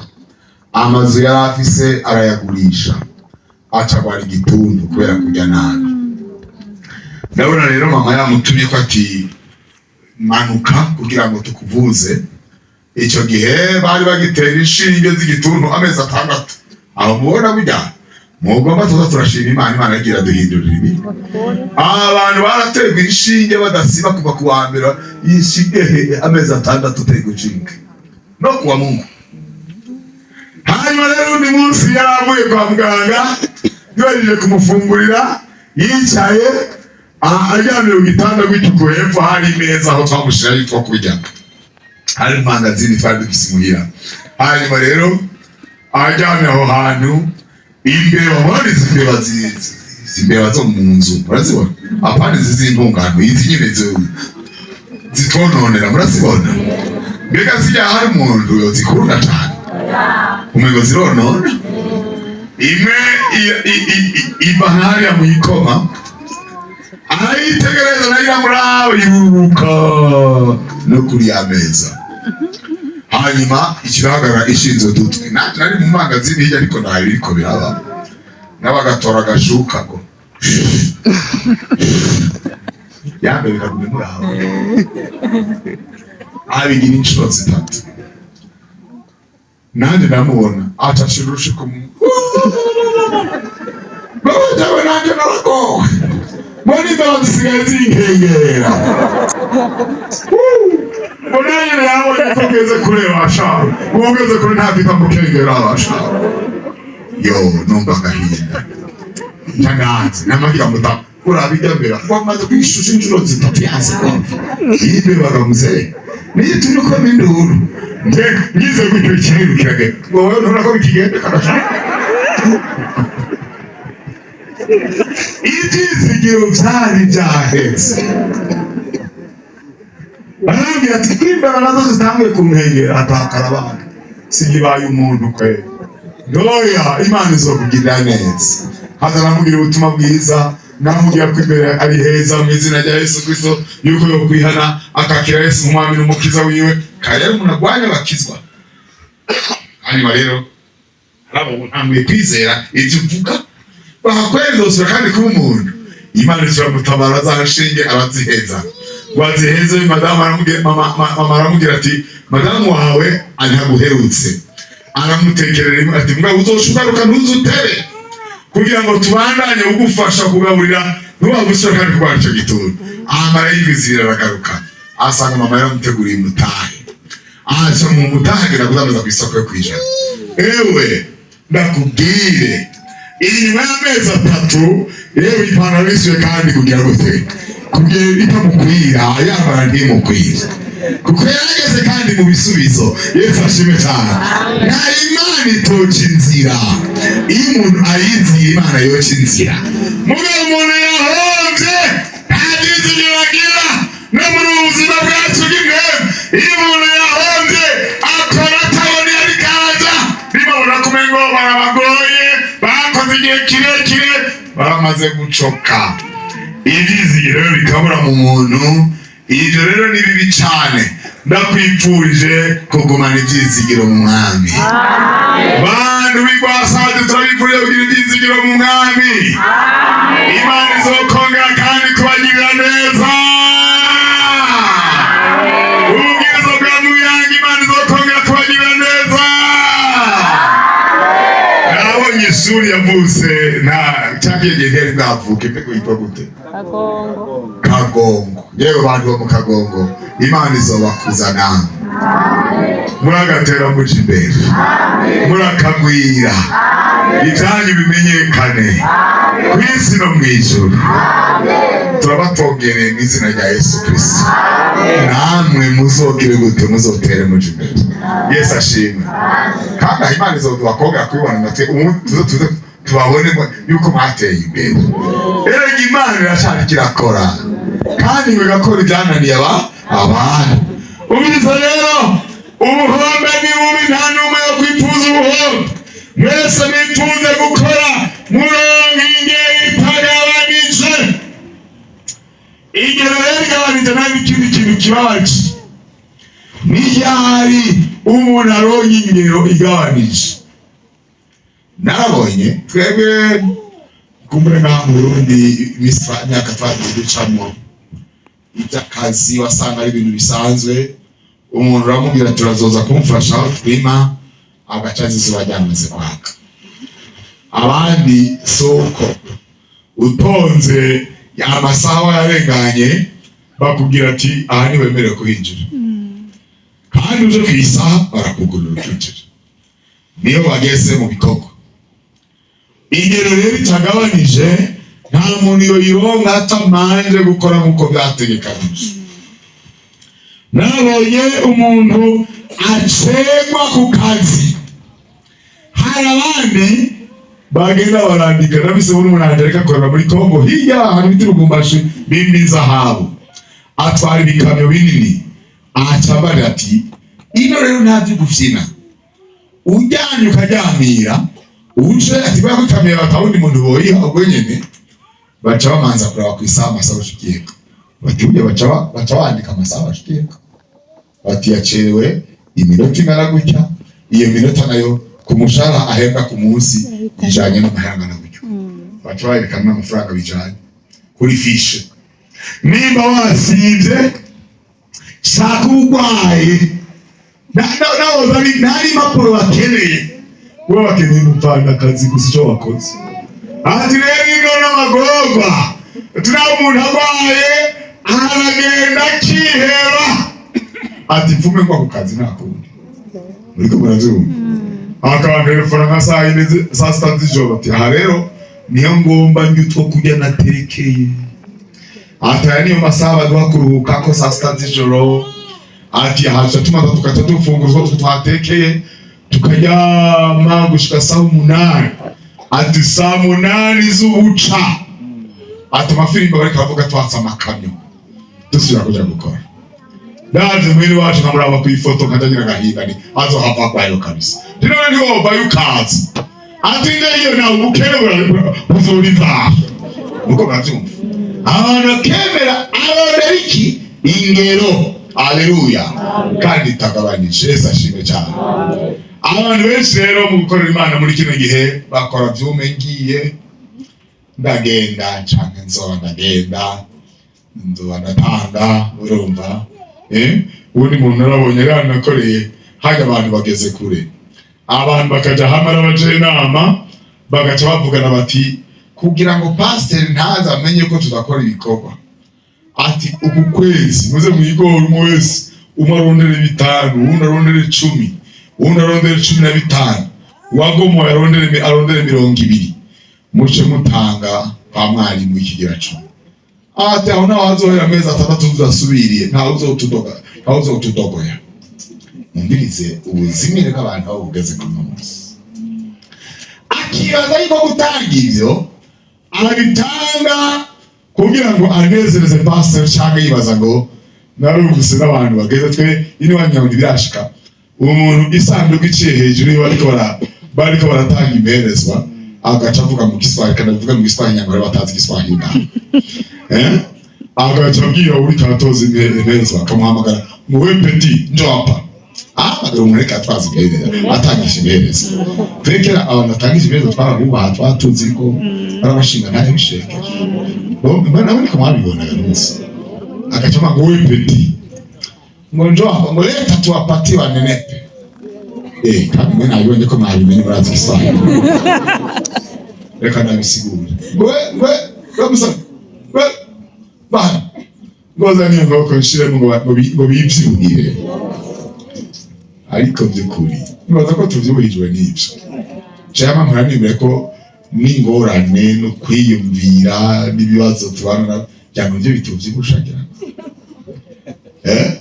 Amazu yari afise arayagurisha, aca agwara igituntu kubera kurya nabi. Ndabona rero mama yamutumye ko ati manuka kugira ngo tukuvuze. Icyo gihe bari bagitera inshinge z'igituntu amezi 6. Aho mubona burya mugomba tuza turashima Imana. Imana yagiye iraduhindurira ibintu. Abantu baraterwa inshinge badasiba kuva ku wa mbere, inshinge amezi 6 uterwa inshinge no kuwa Mungu. Hanyuma rero undi munsi yari avuye kwa muganga, yibajije kumufungurira, yicaye aryamye ku gitanda gutyo, hepfo hari imeza aho twamushyira yitwa kurya, hari mangazini twari dufise imuhira. Hanyuma rero aryamye aho hantu, imbeba, murabona izi mbeba, izi mbeba zo mu nzu murazibona? Apana izi z'intungano, izi nyine zitwononera, murazibona? Mbega zijya hari umuntu zikunda cyane, umengo zironona. Imwe iva hariya mu ikoma, arayitegereza nayo iramuraba, yuruka no kuri ya meza, hanyuma ikirahagarara ishinze udutwi. Nanjye nari mu mangazini hirya, ariko ntayo biriko biraba, nawe agatora agashuka ngo yambaye, bikaguma imuraba. Abigira inshuro zitatu, nanjye ndamubona, aca ashira urushiko mu jewe, nanjye naragowe, mbona imbeba zisigaye zinkengera. Mbona nyine yabonye ko ngeze kure basha, ubu ngeze kure ntabita mukengera basha. Yo numva agahinda ntanganze namagira muta urabijya mbere wamaze kwishusha inshuro zitatu yanse kumva iyi mbebaga muzee niyo turi ko induru nge ngize gutyo kirirukirage ngo wowe ntubona ko bikigenda karashaka. Ibyizigiro byari byahetse. Barambwira ati kwimbeba nazo zitanguye kunkengera, atakara abana sinkibaye umuntu kwe ndoya. Imana izokugirira neza. Haza namubwira ubutumwa bwiza, namubwira ko imbere ari heza mu izina rya Yesu Kristo, yuko yo kwihana akakira Yesu nk'umwami n'umukiza wiwe. Kare rero umuntu agwanya bakizwa. Hanyuma rero harabo ntanguye kwizera ibyo uvuga bahakwendosura kandi kuba umuntu. Imana iramutabara, za nshinge araziheza. Ngo aziheze, madamu aramubwira, mama aramubwira ati madamu wawe ntaguherutse. Aramutekerera rimwe ati mbwa uzoca ugaruka, ntuzutere kugira ngo tubandanye kugufasha kugaburira, ntiwagusura kandi kurwara icyo gituntu. Amara y'indwi 2 aragaruka, asanga mama yaramuteguriye umutahe, aca mu mutahe agenda kudandaza ku isoko yo kwijana. Ewe ndakubwire, inyuma y'amezi 3 yewe ipantaro yisuye kandi kugira gute kugira itamukwira, yambara ntimukwira, kuko yarageze kandi mu bisubizo. Yesu ashimwe cyane. Nta Imana itoca inzira. Iyo umuntu ayiziye Imana yoca inzira. Mugabo umuntu yahombye nta byizigiro agira. No muri ubu buzima bwacu bw'imbere, iyo umuntu Baramaze gucoka, ivyizigiro rero bikabura mu muntu. Ivyo rero ni bibi cane. Ndakwipfurije kugumana ivyizigiro mu Mwami. Bantu b'Igwasazi, turabipfurije kugira ivyizigiro mu Mwami. Imana izokongera kandi kubagirira neza. Ububwiriza bwa Muyange, Imana izokongera kubagirira neza. Nabonye ishuri yavutse nta cyagiye gihe ntiyari bwavuke. Mbega witwa gute?
Kagongo.
Kagongo. Yewe bantu bo mu Kagongo, Imana izobakuza namwe, muragatera muja imbere, murakagwira, ibyanyu bimenyekane ku isi no mu ijuru. Turabatongereye mu izina rya Yesu Kristo. Namwe muzogire gute? Muzotere muja imbere. Yesu ashimwe. Kandi aho Imana izoduha kongera kubibona natwe, ubu tuze tuze tubabone yuko mwateye imbere. Erega Imana iracari kirakora, kandi ngo igakora ibyananiye aba abantu. Ubiriza rero, ubuhombe ni bubi. Nta n'umwe yo kwipfuza ubuhombe. Mwese mwipfuze gukora muronka ingero itagabanije. Ingero rero igabanije nayo ikindi kintu kibabaje ni ryari umuntu aronka ingero igabanije? Narabonye twebwe kumbure ngaha mu Burundi, imisi imyaka twagiye ducamo iby'akazi, wasanga ari ibintu bisanzwe. Umuntu uramubwira turazoza kumufasha aho turima, agaca azi izuba ryamaze kwaka. Abandi si uko, utonze amasaha yarenganye, bakubwira ati aha ntiwemerewe kuhinjira, kandi uje ku isaha barakugurira ukinjira. Niyo bageze mu bikorwa. Ingero rero itagabanije, nta muntu yoyironka atamanje gukora nk'uko byategekanije. Nabonye umuntu acegwa ku kazi. Hari abandi bagenda barandika. Nabise muri umunanje, ariko akorera muri Kongo hirya ahantu bita Lubumbashi, bimba inzahabu, atwara ibikamyo binini. Aca ati ino rero nta vyo gufyina, ujyanye ukaryamira uje. Ati kubera ko ikamyo yawe atawundi muntu boyiha, ubwo nyene baca bamanza kuraba ku isaha amasaha ushikiyeko. Bati burya baca bandika amasaha bashikiyeko, bati yacerewe iminota ingana gutya. Iyo minota nayo ku mushahara ahembwa ku munsi ijanye n'amahera angana gutyo. Baca bayerekana n'amafaranga bijanye kuri fiche. Nimba wasivye, shaka urwaye, nta n'impapuro bakeneye, kuba bakeneye umupfandakazi gusa icyo wakoze. Ati rero ino n'amagorwa, turiya umuntu arwaye aragenda akiheba, ati mfume ngwa ku kazi, nta kundi. Muriko muravyumva? Akabantelefona nka saa 4, saa 6 z'ijoro, ati aha rero niyo ngomba ndya utwo kurya natekeye. Ati aya niyo masaha baduha kuruhuka ko saa 6 z'ijoro. Ati aha tuca tumaze tugaca dufungura utwo twatekeye, tukaryama gushika saa 8. Ati saa 8 z'ubuca, ati amafirimbo bariko baravuga, twatse amakamyo, dusubira kuja gukora. Ndaje mwene wacu nkamuraba ku ifoto, nkaja ngira agahinda, ni azohava agwayo kabisa. Rero ntiwovayo ukaza. Ati ngeyo nawe ubukene buzura inzara. Nuko muravyumva, abantu bakemera arondera iki? Ingero, aleluya, kandi itagabanije. Yesu ashimwe cyane. Abantu benshi rero mu gukorera Imana muri kino gihe bakora vyume, ngiye ndagenda canke nzoba ndagenda, nzoba ndatanga. Urumva, ubundi muntu narabonye rero nakoreye hajya abantu bageze kure, abantu bakaja hamwe n'abajenama, bagaca bavugana bati kugira ngo pasiteri ntaze amenye ko tudakora ibikorwa, ati uku kwezi muze mwigore, umwe wese, umwe arondere 5, uwundi arondere 10, uwundi arondere 15, uwagomoye arondere 20, muce mutanga kwa mwarimu ikigira 10. Ati aho naho hazohera amezi 6 tudasubiriye, ntawe uzotudoga, ntawe uzotudogoya. Mwumvirize ubuzimire bw'abantu aho bugeze kuno munsi. Akibaza yuko gutanga ivyo arabitanga kugira ngo anezereze pastor, cyangwa yibaza ngo narumvise n'abantu bageze twe ino wanyahundi birashika umuntu isanduku iciye hejuru iyo bariko baratanga imperezwa. Agaca avuga mu Giswahili, kandi avuga mu Giswahili nyangore batazi Igiswahili nawe, eh, agaca abwira uri karatoza impereza, akamuhamagara ngo: "We petit, njoo hapa." Ahamagara umuntu ariko atwaza impereza, atangisha impereza. Twekera abantu batangisha impereza twarabubaha, twatuzi ko barabashinga ntahe bisheke nabo, niko mwabibonaga rwose. Agaca avuga ngo: "We petit," ngo: "njoo hapa," ngo: "leta tuwapatie wanenepe." Eh, kandi mwe nabibonye ko mwabimenye, murazi Igiswahili, reka ndabisigure. Ngo: We, we musore, we bana," ngoza niyo nkoko nshiremo ngo bivyuhire. Ariko by'ukuri nibaza ko tuvyuhijwe n'ivyo. Jewe mpora nibwira ko n'ingorane no kwiyumvira n'ibibazo tubana na byanga ivyo bituvyibushagira, eh,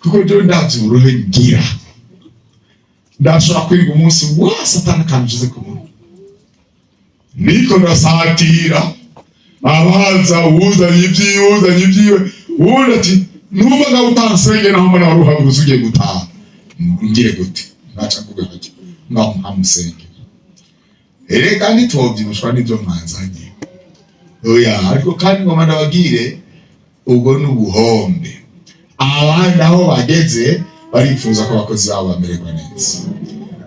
kuko jewe ndavye uburuhe ngira, ndashobora kwiga umunsi wose atana akantu nshize ku munwa, niko ndasatira abaza, uwuzanye ibyiwe, uzanye ibyiwe, uwundi ati: "Numva nawe utansenge naho mbona wari uhagurutse ugiye gutaha." Ngire gute? Ngaca mvuge gute? Ngaho nkamusenge. Erega ntitwovyibushwa n'ivyo mwanzanye, oya. Ariko kandi ngoma ndababwire, ubwo ni ubuhombe. Abandi aho bageze barifuza ko abakozi babo bamererwa neza.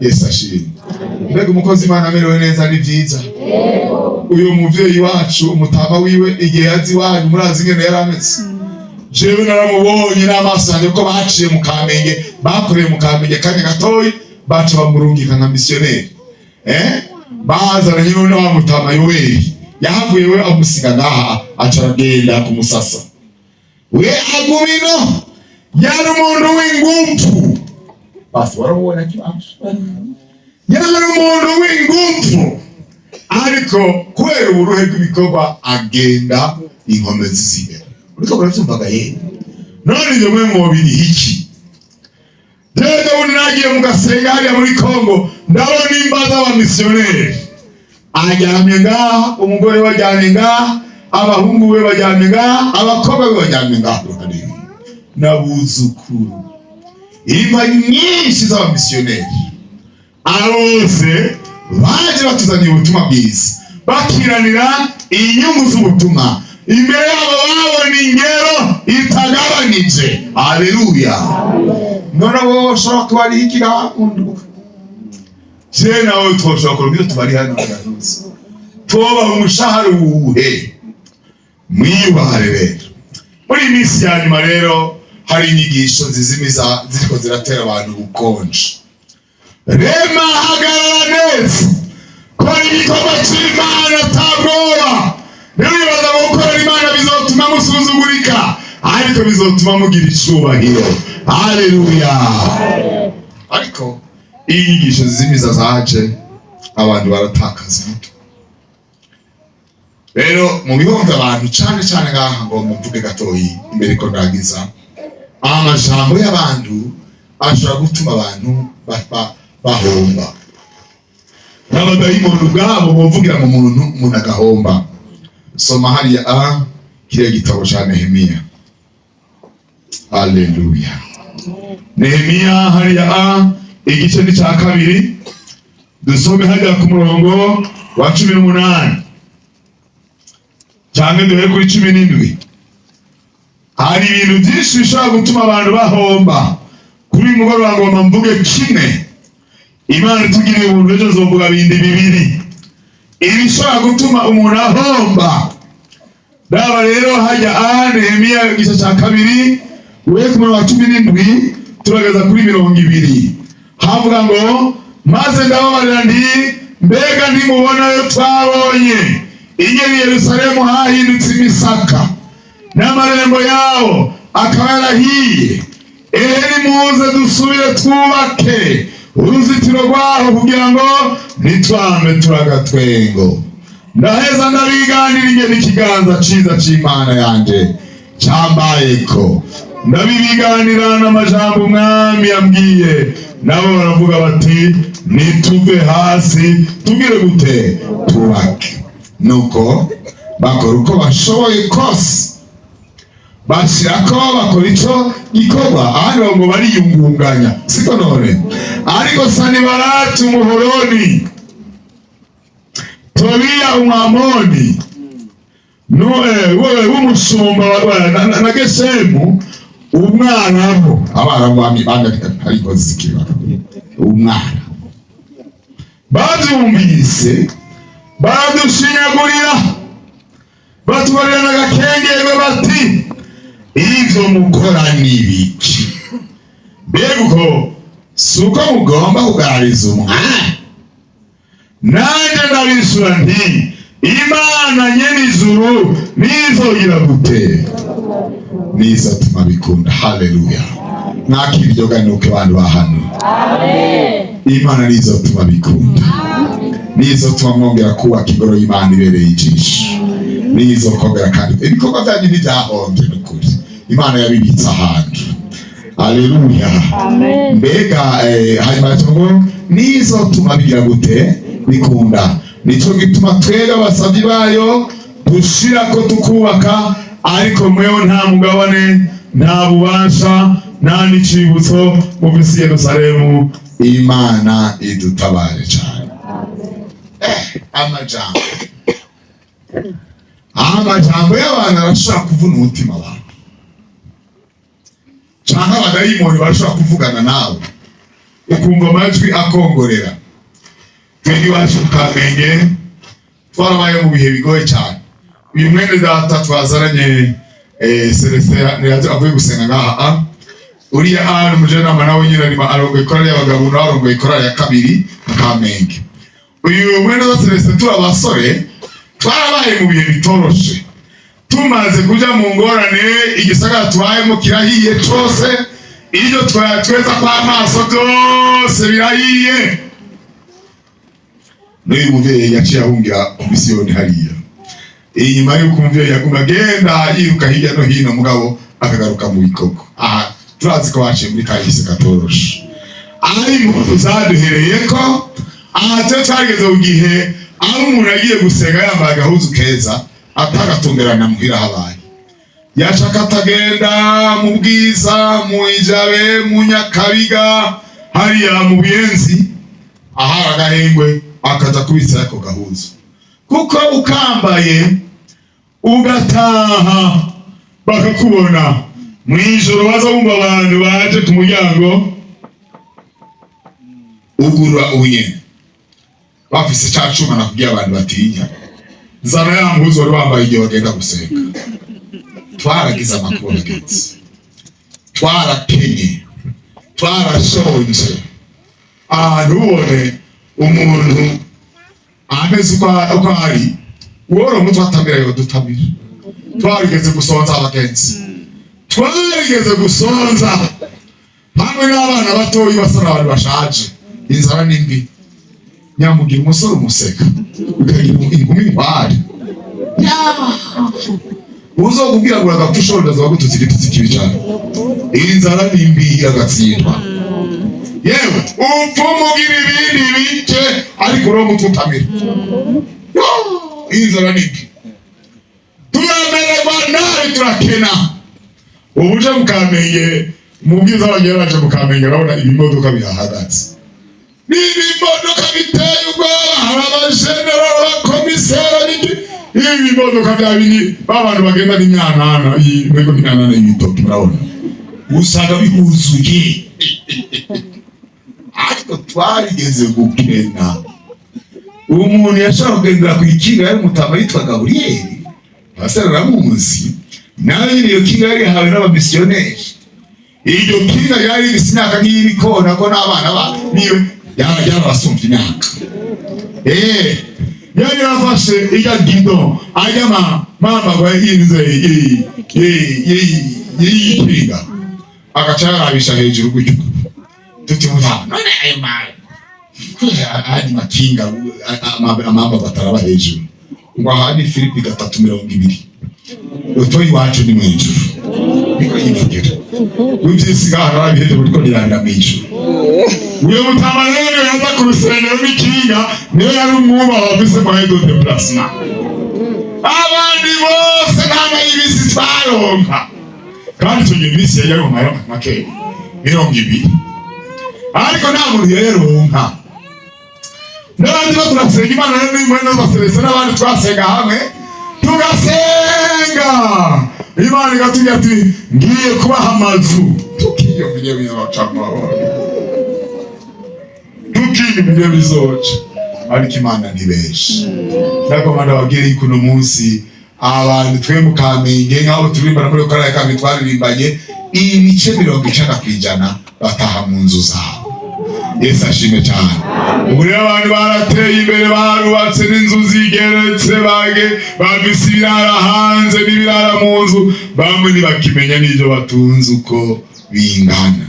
Yesu ashimwe. Mbega umukozi Imana amerewe neza ni vyiza. Uyu muvyeyi wacu, umutama wiwe, igihe yazi iwanyu, murazi ingene yari ameze. Jewe naramubonye n'amaso yanjye, ko baciye mu Kamenge, bakoreye mu Kamenge kanya gatoyi, baca bamurungika nka misiyoneri, eh, bazananye n'undi wa mutama Yoweri yahavuye, we amusiga ngaha, aca aragenda kumusasa, we agumino. Yari umuntu w'inguvu, basi waramubona kibazo, yari umuntu w'inguvu, ariko kubera uburuhe bw'ibikorwa agenda inkomezi zihera. Uriko muravyumvaga yewe? None ibyo mwe mwobiriha iki? Rero ubundi nagiye mu gasenga hariya muri Kongo, ndabona imba z'abamisiyoneri aryamye ngaha, umugore we aryamye ngaha, abahungu be baryamye ngaha, abakobwa be baryamye ngaha, n'abuzukuru. Imva nyinshi z'abamisiyoneri, abo bose baje batuzaniye ubutumwa bwiza, bakiranira inyungu z'ubutumwa. Imbere yabo babona ingero itagabanije. Haleluya! None wowe ushobora kuba ari iki gakunduka? Je nawe twoshobora kuronka ibyo tubari hano gahutse, tubaha umushahara uwuhe? Mwiyubahare rero. Muri iyi minsi ya nyuma rero hari inyigisho zizimiza ziriko ziratera abantu ubukonje. Rema, hagarara neza, kora igikorwa c'Imana atabwoba. Ntiwibaza ngo gukorera Imana bizotuma musuzugurika, ariko bizotuma mugira icubahiro. Haleluya! Ariko iyo inyigisho zizimiza zaje, abantu baratakaza umutwe. Rero mu bihomvya abantu cane cane ngaha, ngo muvuge gatoyi imbere ko ndagiza, amajambo y'abantu ashobora gutuma abantu bahomba. N'abadayimoni ubwabo bovugira mu muntu, umuntu agahomba. Soma hariya a kiriya gitabo ca Nehemiya. Haleluya! Nehemiya hariya a igice ni ca kabiri, dusome hariya ku murongo wa 18, cyangwa duhere kuri 17. Hari ibintu byinshi bishobora gutuma abantu bahomba. Kuri uyu mugoroba ngomba mvuge kimwe. Imana itugiriye ubuntu, ejo nzovuga bindi bibiri, ibishobora gutuma umuntu ahomba. Daba rero hajya a Nehemiya igice cya kabiri, uye ku murongo wa 17 turageza kuri 20. Havuga ngo: "Maze ndababarira nti: Mbega ntimubona yo twabonye ingene i Yerusalemu hahindutse imisaka, n'amarembo yawo akaba yarahiye? Ehe, nimuze dusubire twubake uruzitiro rwaho, kugira ngo ntitwame turagatwengo. Ndaheza ndabiganira ingene ikiganza ciza c'Imana yanje cambayeko, ndabibiganira n'amajambo umwami yambwiye. Nabo baravuga bati: Nituve hasi tugire gute? Twubake. Nuko bakora uko bashoboye kose, bashirako bakora ico gikorwa." Ahandi ngo bariyungunganya, siko none? Ariko Sanibarati Umuhoroni Tobiya Umwamoni w'umusumba na Geshemu Umwarabu. Abarabu bami ariko zikiri Umwarabu bavyumvise baradushinyagurira, batubarira n'agakengerwe bati: "Ivyo mukora ni ibiki? Mbega uko si uko mugomba kugarariza umwami?" Nanjye ndabishura nti: "Imana nyene ijuru nizogira gute? Nizatuma bikunda." Haleluya! Mwakira iryo ganuke, bantu ba hano. Imana nizotuma bikunda, nizotuma mwongera kubaka ingoro y'Imana ibereye ijisho, nizokongera kandi ibikorwa byanyu ntibyahombye. N'ukuri Imana yabibitse ahantu. Haleluya!
Amen.
Mbega hanyuma ngo nizotuma bigira gute? Bikunda. Nico gituma twebwe abasavyi bayo dushirako tukubaka, ariko mwewe nta mugabane, nta bubasha, nta n'icibutso mufise i Yerusalemu. Imana idutabare cane. Amajambo y'abantu arashobora kuvuna umutima wawe, canke abadayimoni barashobora kuvugana nawe ukumva amajwi akongorera. Twebwe iwacu mu Kamenge twarabaye mu bihe bigoye cyane. Uyu mwene data twazaranye, Celestin, yaje avuye gusenga ngaha. Uriya ari umujenama, nawe nyine arimo arongoye ikorali y'abagabo, nawe arongoye ikorali ya kabiri mu Kamenge. Uyu mwene data Celestin, turi abasore, twarabaye mu bihe bitoroshe. Tumaze kuja mu ngorane, igisagara tubayemo kirahiye cose, iyo tweza kw'amaso byose birahiye. N'uyu muvyeyi yaciye ahungira ku misiyoni hariya inyuma y'uko umuvyeyi yaguma agenda yiruka hirya no hino, mugabo akagaruka mu bikoko. Aha turazi ko baciye muri kahise katoroshe, ari impuzu zaduhereye ko aha twe twarigeze ku gihe aho umuntu agiye gusenga yambaye agahuzu keza atagatumberana muhira habaye, yashaka atagenda mu Bwiza, mu Ijabe, mu Nyakabiga, hariya mu Buyenzi ahari agahengwe, akaja kubitsa ako gahuzu, kuko ukambaye ugataha bakakubona mw'ijoro, baza bumva abantu baje ku muryango, ugura ubunyene bafise ca cuma nakubwiye abantu batinya: "Zana ya mpuzu wari wambaye igihe wagenda gusenga." Twaragize amakuru, abagenzi, twarakenye, twarashonje. Ahantu ubone umuntu ameze uko ari woro umutwe atamira yodutamira. Twarigeze gusonza, abagenzi, twarigeze gusonza hamwe n'abana batoyi basa n'abantu bashaje. Inzara ni mbi. Nyamugira umusore umuseka ukagira inkumi inkware, uzokubwira ngo uragapfa ushonje azoba agututse igitutsi kibi cyane. Inzara ni mbi, agatsindwa. Yewe, upfa umugira ibindi bike, ariko uriho mutwe utamira. Inzara ni mbi, turamererwa nabi, turakena. Ubu uje mu Kamenge, mu Bwiza, bagiye baje mu Kamenge, urabona ibimodoka bihahagaze, ni ibimodoka biteye ubwoba. Hari abajenerali, abakomiseri, biki, ibi bimodoka bya bini ba bantu bagenda n'imyanana, iyi mbego n'imyanana y'ibitoki, murabona usanga bihuzuye. Ariko twarigeze gukena. Umuntu yashobora kugendera ku ikinga y'umutama yitwa Gaburiyeli, pasiteri aramuzi nawe nyine. Iyo kinga yari yahawe n'abamisiyoneri. Iryo kinga ryari rifise imyaka nk'iy'ibikona, ko n'abana ba niwe yarabasumbye imyaka. Yari yarafashe ijya guidon ajya ma mama ngo yinze y'ikinga, agaca yarabisha hejuru gutyo. Tuti: "Mutama, none ayo ma andi makinga amamba bataraba hejuru?" Ngo: "Aha ni Filipi 3:20, utoyi iwacu ni mw'ijuru." Niko yivugira ivy'isi ngaha narabihevye, buriko nirabira mw'ijuru. Uyo mutama rero yaza ku rusengero n'ikinga, niyo yari umwubaha, wafise moyen de déplacement. Abandi bose nta n'ay'ibisi twaronka, kandi icyo gihe bisi yari mu mahera makeya, 20, ariko nta muntu yaronka. N'abandi bo turasenga Imana rero n'imwe n'abaserese n'abandi twasenga hamwe, tugasenga Imana igatubwira ati: "Ngiye kubaha amazu." Tukiyumvira bizoca amahoro, tukiyumvira bizoca, ariko Imana ni benshi. Ndagomba ndababwire yuko uno munsi abantu twe mu Kamenge, nk'aho turirimbana muri korali Kamenge, twaririmbanye ibice 90% bataha mu nzu zabo. Yesu ashime cyane. Ubu rero abantu barateye imbere, barubatse n'inzu zigeretse, bage bafise ibirara hanze n'ibirara mu nzu. Bamwe ntibakimenya n'ibyo batunze uko bingana,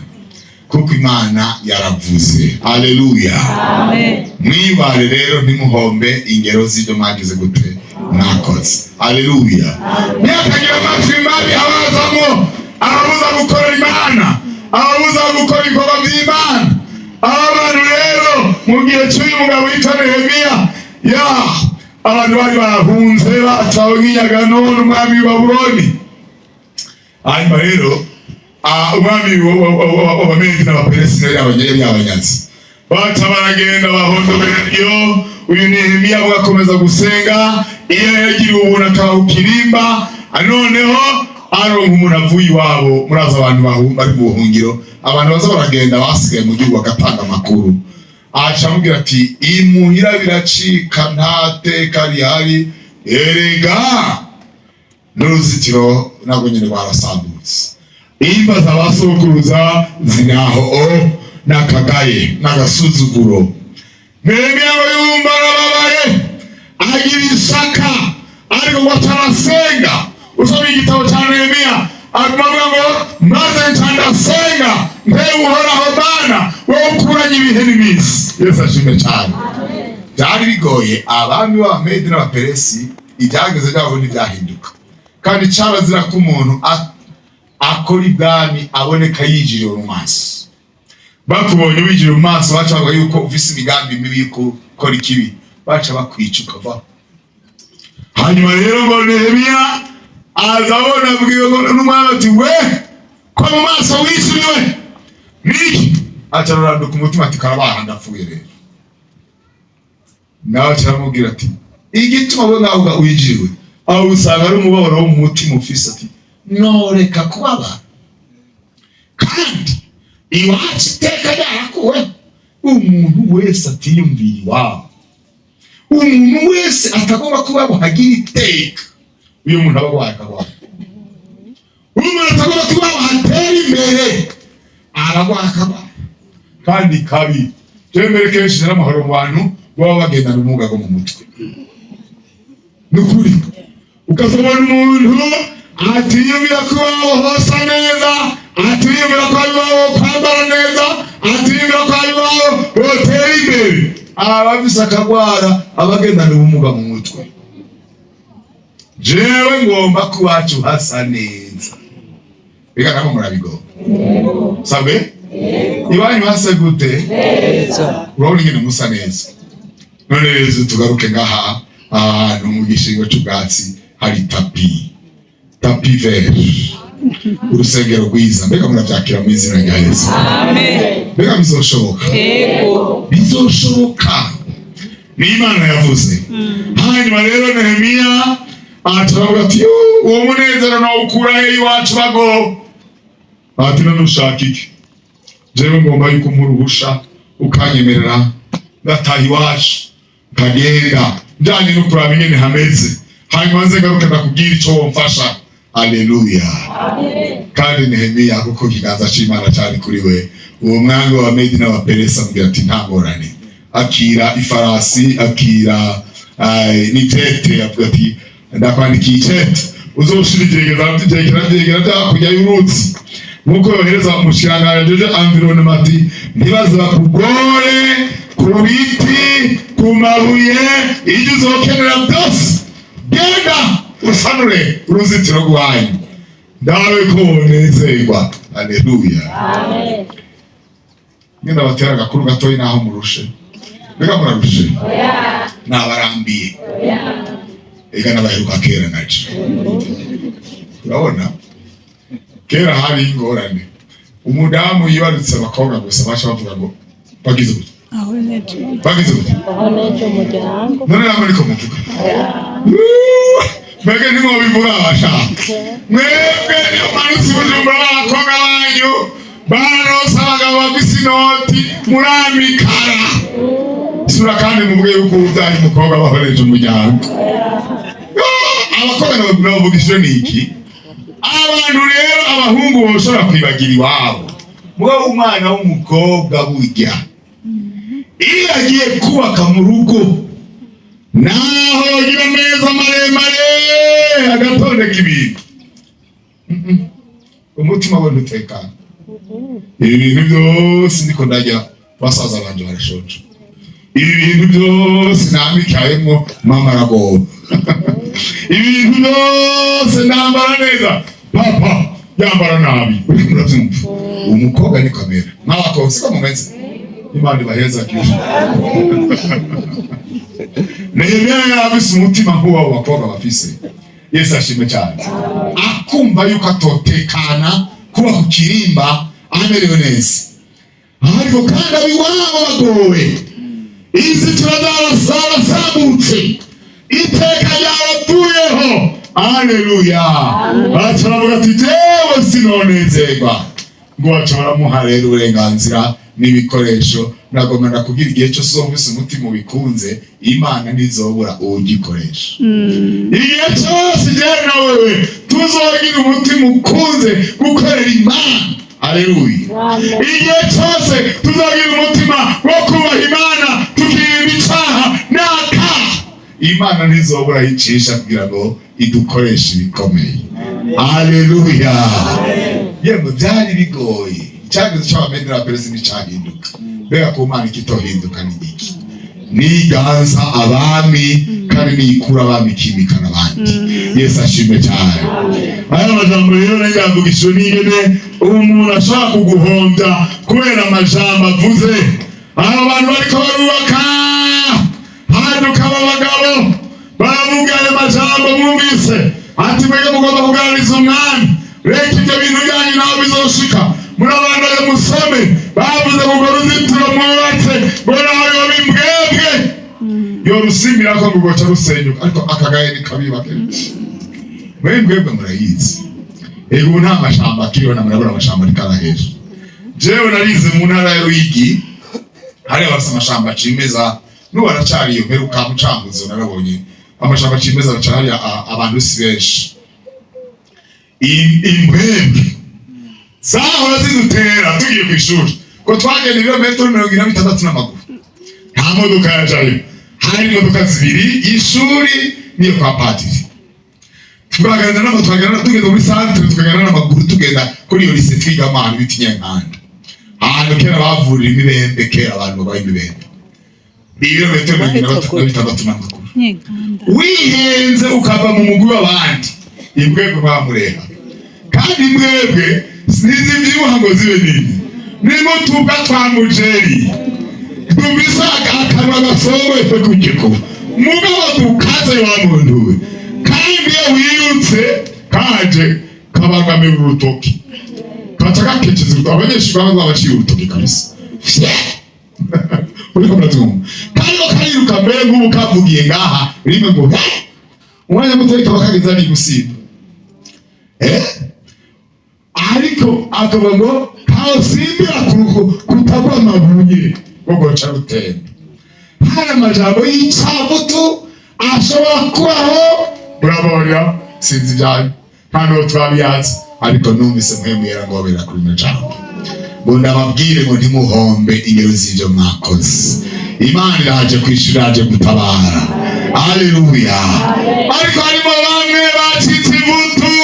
kuko Imana yaravuze. Aleluya!
Amen.
Mwibare rero, ntimuhombe ingero z'ibyo mwagize gute, mwakoze. Aleluya! Ntihakagira amajwi mabi abazamo, ababuza gukorera Imana, ababuza gukora ibikorwa by'Imana. Aba bantu rero mu gihe cy'uyu mugabo witwa Nehemiya, ya abantu bari bahunze, batawe nk'inyagano n'umwami w'i Babuloni. Hanyuma rero umwami w'Abamedi n'Abaperesi yari yabanyaze, baca baragenda bahondobera. Iyo uyu Nehemiya akomeza gusenga, iyo yagiriwe ubuntu akaba ku kirimba, noneho aronka umuntu avuye iwabo. Murazi abantu bari mu buhungiro, abantu baza baragenda basigaye mu gihugu bagatanga amakuru. Aca amubwira ati: "Imuhira biracika, nta teka rihari, erega n'uruzitiro ntabwo nyine rwarasambutse, imva za ba sokuruza ziri aho." O n'akagaye n'agasuzuguro. Nehemiya ngo yumva arababaye, agira isaka, ariko ngo atarasenga. Usoma igitabo cya Nehemiya, aguma avuga ngo: "Maze nca ndasenga, mbe Uhoraho Mana, wowe ukuranye ibihe n'iminsi." Yesu ashimwe cyane. Byari bigoye. Abami b'Abamedi n'Abaperesi ibyageze byabo ntibyahinduka, kandi cyarazira ko umuntu akora ibwami aboneka yijiriwe mu maso. Bakubonye wijiriwe mu maso, baca bavuga yuko ufise imigambi mibi yo gukora ikibi, baca bakwica ukavaho. Hanyuma rero ngo Nehemiya aza abona, abwiwe ngo n'umwami ati: "We ko mu maso wijiriwe niki?" Aca araranduka umutima ati: "Karabaha, ndapfuye." Rero nawe aca aramubwira ati: "Igituma we nkaho wijiriwe, aho usanga ari umubabaro wo mu mutima ufise." Ati: "Noreka kubabara kandi iwacu iteka ryarakuweho?" Umuntu wese atiyumviye iwabo, umuntu wese atagomba kuba hagira iteka, uyu muntu aba agwaye akarwara. Umuntu atagomba kuba hatera imbere, aragwaye akarwara kandi kabi. Jewe mbere kenshi n'amahoro mu bantu baba bagendana ubumuga bwo mu mutwe. Ni ukuri, ukazabona umuntu atiyumvira ko iwabo hosa neza, atiyumvira ko iwabo kwambara neza, atiyumvira ko iwabo hotera imbere, aba afise akagwara, abagendana ubumuga mu mutwe. Jewe ngomba ko iwacu hasa neza. Reka nabo murabigomba sabwe. Iwanyu hasa gute? Urabona ingene musa neza. None rero tugaruke ngaha ahantu mu gishingo c'ubwatsi hari tapis, tapis vert, urusengero rwiza. Mbega muravyakira mu izina rya Yesu?
Amen.
Mbega bizoshoboka?
Yego.
Bizoshoboka, ni Imana yavuze. Hanyuma rero Nehemiya aca aravuga ati: "Yoo, uwo munezero nawukura he iwacu bago?" Ati: "None ushaka iki?" "Jewe ngomba yuko umpa uruhusha, ukanyemerera ngataha iwacu, nkagenda njanye no kuraba ingene hameze, hanyuma nze ngaruke ndakubwira ico womfasha." Aleluya! Kandi Nehemiya, kuko ikiganza c'Imana cari kuri we, uwo mwami wa Medi n'Abaperesi amubwira ati: "Nta ngorane, akira ifarasi, akira n'itete." Avuga ati: "Ndakwandikiye icete, uzoshira ivyegera vyegera vyakurya y'uruzi." Nkuko yohereza umushikiranganji ajejwe environnement ati: "Ntibaze bakugore ku biti, ku mabuye, ibyo uzokenera byose, genda usanure uruzitiro rwanyu, ndabe ko wonezerwa." Aleluya! Ngenda batera agakuru gatoyi naho murushe. Mbega murarushe? Nabarambiye. Ega n'abaheruka kera naje. Urabona kera hari ingorane, umudamu yibarutse abakobwa gusa, baca bavuga ngo bagize gutya.
Aho nejo.
Bagize gute?
Aho nejo umuryango.
None namwe niko muvuga? Mwebwe ntimwobivuga abashaka. Mwebwe niyo manutse i Bujumbura, b'abakobwa banyu baronse abagabo bafise inoti, muramikara sura, kandi muvuge yuko ubyaye umukobwa bahoreje umuryango. Abakobwa nabavugishije ni iki? Abantu rero, abahungu boshobora kwibagira iwabo, mugabo umwana w'umukobwa burya iyo agiye kubaka mu rugo, naho yogira ameza maremare agatondeka ibintu, umutima we ntutekana. Ibi bintu byose ndiko ndarya, basaza banje barashonje. Ibi bintu byose namikayemo, mama aragoba. Ibi bintu byose ndambara neza, papa yambara nabi. Uriko muravyumva? Umukobwa ni kamera nk'abakobwa siko mumeze. Imana ibaheza kisha. Nehemiya yari afise umutima nk'uwo bakobwa bafise. Yesu ashimwe cyane. Akumva yuko atotekana kuba ku kirimba amerewe neza, ariko kandi abiwabo bagowe, inzitiro zarasambutse, iteka ryaravuyeho. Aleluya! Baca baravuga ati: "Jewe sinonezerwa." Ngo baca baramuha rero uburenganzira n'ibikoresho. Nagomba ndakubwira, igihe cyose wumvise umutima ubikunze, Imana ntizobura uwugikoresha. Igihe cyose jewe na wewe tuzogira umutima ukunze gukorera Imana, aleluya, igihe cyose tuzogira umutima wo kubaha Imana, tukirinda icaha n'akaha, Imana ntizobura yicisha kugira ngo idukoreshe ibikomeye. Aleluya! Yemwe, byari bigoye. Icyagezo cy'Abamedera Peresi nticyahinduka. Mbega ku Mana ikitohinduka ni iki? Niganza abami kandi niyikura abami ikimikana abandi. Yesu ashimwe cyane. Aya majambo rero nayavugishijwe n'ingene umuntu ashobora kuguhombya kubera amajambo avuze. Aba bantu bariko barubaka, haduka aba bagabo baravuga ayo majambo mwumvise, ati: "Mwege mugomba kuganiriza umwami, reka ibyo bintu byanyu naho bizoshika." Murabandanye musome. Bavuze ngo urwo ruzitiro mwubatse, ngo naho yoba imbwebwe yorusimbirako, ngo rwoca rusenyuka. Ariko akagaye ni kabi kenshi. Mwe mbwebwe murayizi. Ego, ubu nta mashamba akiriho, na murabura amashamba ariko arahera. Jewe narize mu ntara ya Ruyigi, hariya bafise amashamba cimeza, n'ubu aracariyo. Mperuka mucanguzo narabonye amashamba cimeza araca hariya, abantu si benshi. Imbwebwe zahora zidutera tugiye kw'ishuri, ko twagenda ibirometero 46 n'amaguru, nta modoka yajayo. Hari imodoka zibiri, y'ishuri n'iyo kwa padiri. Tukagenda n'amaguru, tukagenda, tugeze muri centre tukagenda n'amaguru, tugenda kuri iyo lycée twigamo, ahantu bita Inyankanda, ahantu kera bavurira imibembe, kera abantu babaye imibembe. Ibirometero 46 n'amaguru.
Nyenkanda.
Wihenze ukava mu mugwi w'abandi, imbwebwe bamureba. Kandi imbwebwe ntizivyibuha ngo zibe nini, nimutubwa twa mujeri dumisa akanwa gasongoye ku giko, mugabo dukaze wa muntu we. Kandi iyo wirutse kaje kabangamira urutoki, kaca gakekeza urutoki. Abanyeshuri baba baciye urutoki kabisa. Fye! Uriko muravyumva? Kariko kariruka mbere nk'ubu kavugiye ngaha rimwe ngo "He!" Umwanya muto kaba kageze ari gusimba, ariko akavuga ngo kawusimbira kutagwa amabuye ngo goca rutemba. Hari amajambo y'icavutu ashobora kubaho. Murabona, sinzi ibyanyu, nta n'uwo twabihatse, ariko numvise mwemwera ngo bera kuri rino jambo, ngo ndababwire ngo ntimuhombe ingero z'ibyo mwakoze. Imana iraje kwishura, iraje gutabara. Aleluya! Ariko harimo bamwe bacitse ivutu,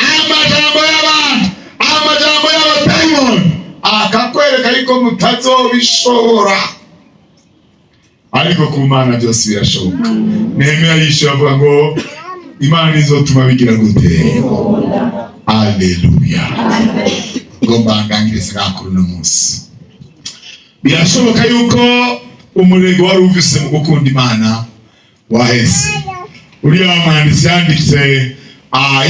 amajambo y'abantu, amajambo y'abadayimoni akakwereka yuko mutazobishobora, ariko ku Mana byose birashoboka. Nehemiya yishyuye avuga ngo Imana izotuma bigira gute? Aleluya! Ngo mbandangirize ngaha kuri uno munsi. Birashoboka yuko umurego wari ufise mu gukunda Imana waheze. Uriya mwanditsi yanditse,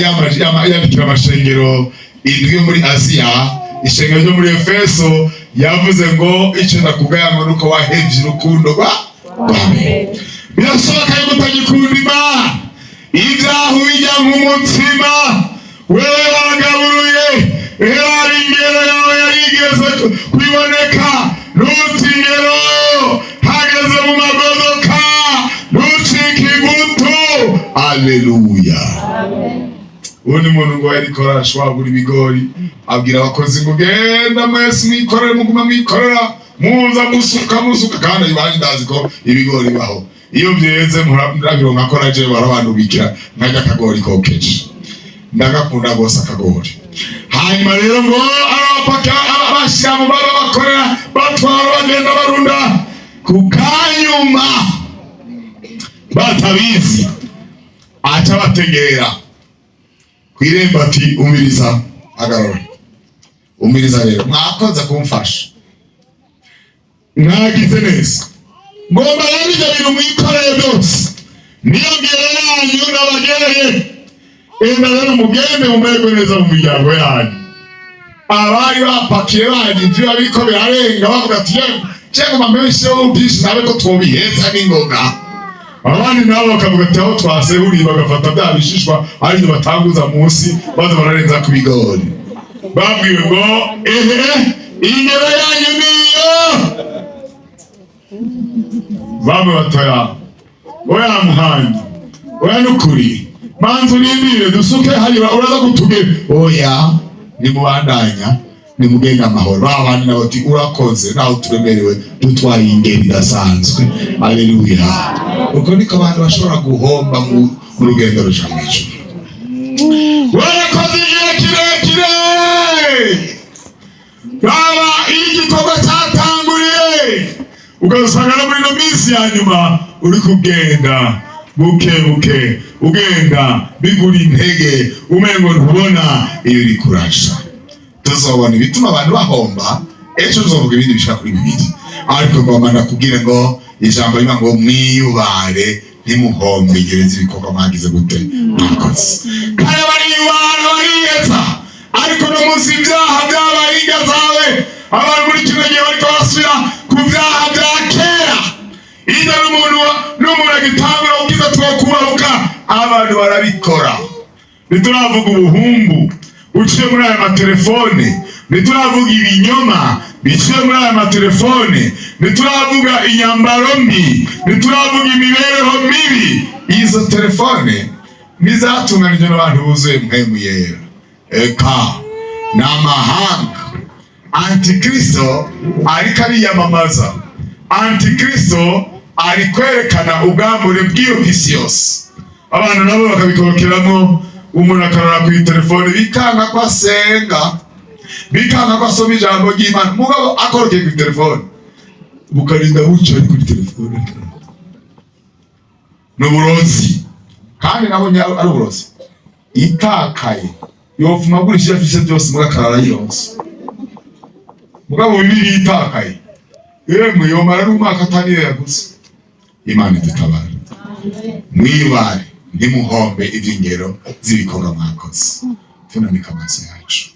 yandikira amashengero indwi yo muri Aziya, ishengero ryo muri Efeso. Yavuze ngo icyo ndakugaya ngo nuko wahevye urukundo rwa mbere. Birashoboka yuko utagikunda Imana, ibyaha ubijya nk'umutsima. Wewe waragaburuye, era ingero yawe yarigeze kwiboneka. Ntuti ingero hageze mu magodoka, ntucike igutu. Aleluya! Ubundi muntu ngo yariko arashwagura ibigori, abwira abakozi ngo: "Genda mwese mwikorere, muguma mwikorera, muza musuka musuka." Kandi iwanyu ndazi ko ibigori bibaho, iyo byeze murabironka ko naje barabandubikira nkarya akagori kokeje. Ndagakunda rwose akagori. Hanyuma rero ngo arabapaka, abashyira mu baba bakorera, batwara, bagenda barunda. Ku kanyuma, batabizi, aca bategera ku irembo ati: "Umviriza, hagarara, umviriza rero, mwakoze kumfasha, mwagize neza. Ngomba rero ibyo bintu mwikoreye byose, niyo ngero yanyu nabagereye. Enda rero mugende mumererwe neza mu miryango yanyu." Abari bapakiye bagize ibyo biriko birarenga, bavuga ati: "Yewe, cyangwa mbesheho byinshi nabe ko twobiheza n'ingoga." Abandi nabo bakavuga ati: "Aho twasehuriye," bagafata bya bishishwa aribyo batanguza munsi, baza bararenza ku bigori. Babwiwe ngo: "Ehe, ingero yanyu niyo." Bamwe batoya: "Oya muhanyi, oya, nukuri, manza urindire dusuke hariya, uraza kutubwira." "Oya, nimubandanya, nimugenda amahoro." Ba bandi nabo ati: "Urakoze, naho turemerewe, dutwaye ingeri idasanzwe." Aleluya! Uko niko abantu bashobora guhomba mu rugendo ruja mw'ijuru. Warakoze igihe kirekire, baba iyo igikorwa cyatanguriye, ugasanga no muri ino minsi ya nyuma uri kugenda buke buke, ugenda bigura intege, umengo ntubona iyo uri kurasha. Tuzobona ibituma abantu bahomba ejo, tuzovuga ibindi bishika kuri bibiri. Ariko ngomba ndakubwire ngo ijambo riba ngo mwiyubare, ntimuhombe gereza ibikorwa mwagize gute, mwakoze kare. Bariyubara, bariyeza, ariko no munsi ibyaha byabaye inga zawe. Abantu muri kino gihe bariko basubira ku byaha bya kera. Iyo n'umuntu agitangura ubwiza twokubahuka, abantu barabikora. Ntituravuga ubuhumbu buciye muri aya matelefone, ntituravuga ibinyoma biciye muri aya matelefone, ntituravuga inyambaro mbi, ntituravuga imibereho mibi. Izo telefone ntizatunganijwe n'abantu buzuye Mpwemu Yera. Eka, ni amahanga. Antikristo ariko ariyamamaza, antikristo ari kwerekana ubwambure bw'iyo isi yose, abantu nabo bakabikorokeramo. Umuntu akarara ku telefone, bikanga ko asenga, bikanga ko asoma ijambo ry'Imana, mugabo akorokeye ku telefone, bukarinda buca ari kuri telefone. Ni uburozi, kandi nabonye ari uburozi. Itakaye yofuma agurisha ivyo afise byose, muri akarara yironse. Mugabo Bibiliya itakaye, yemwe, yomara n'umwaka ataniyo yaguze. Imana idutabara. Mwibare, ntimuhombe iby'ingero z'ibikorwa mwakoze. Tunamika amaso yacu.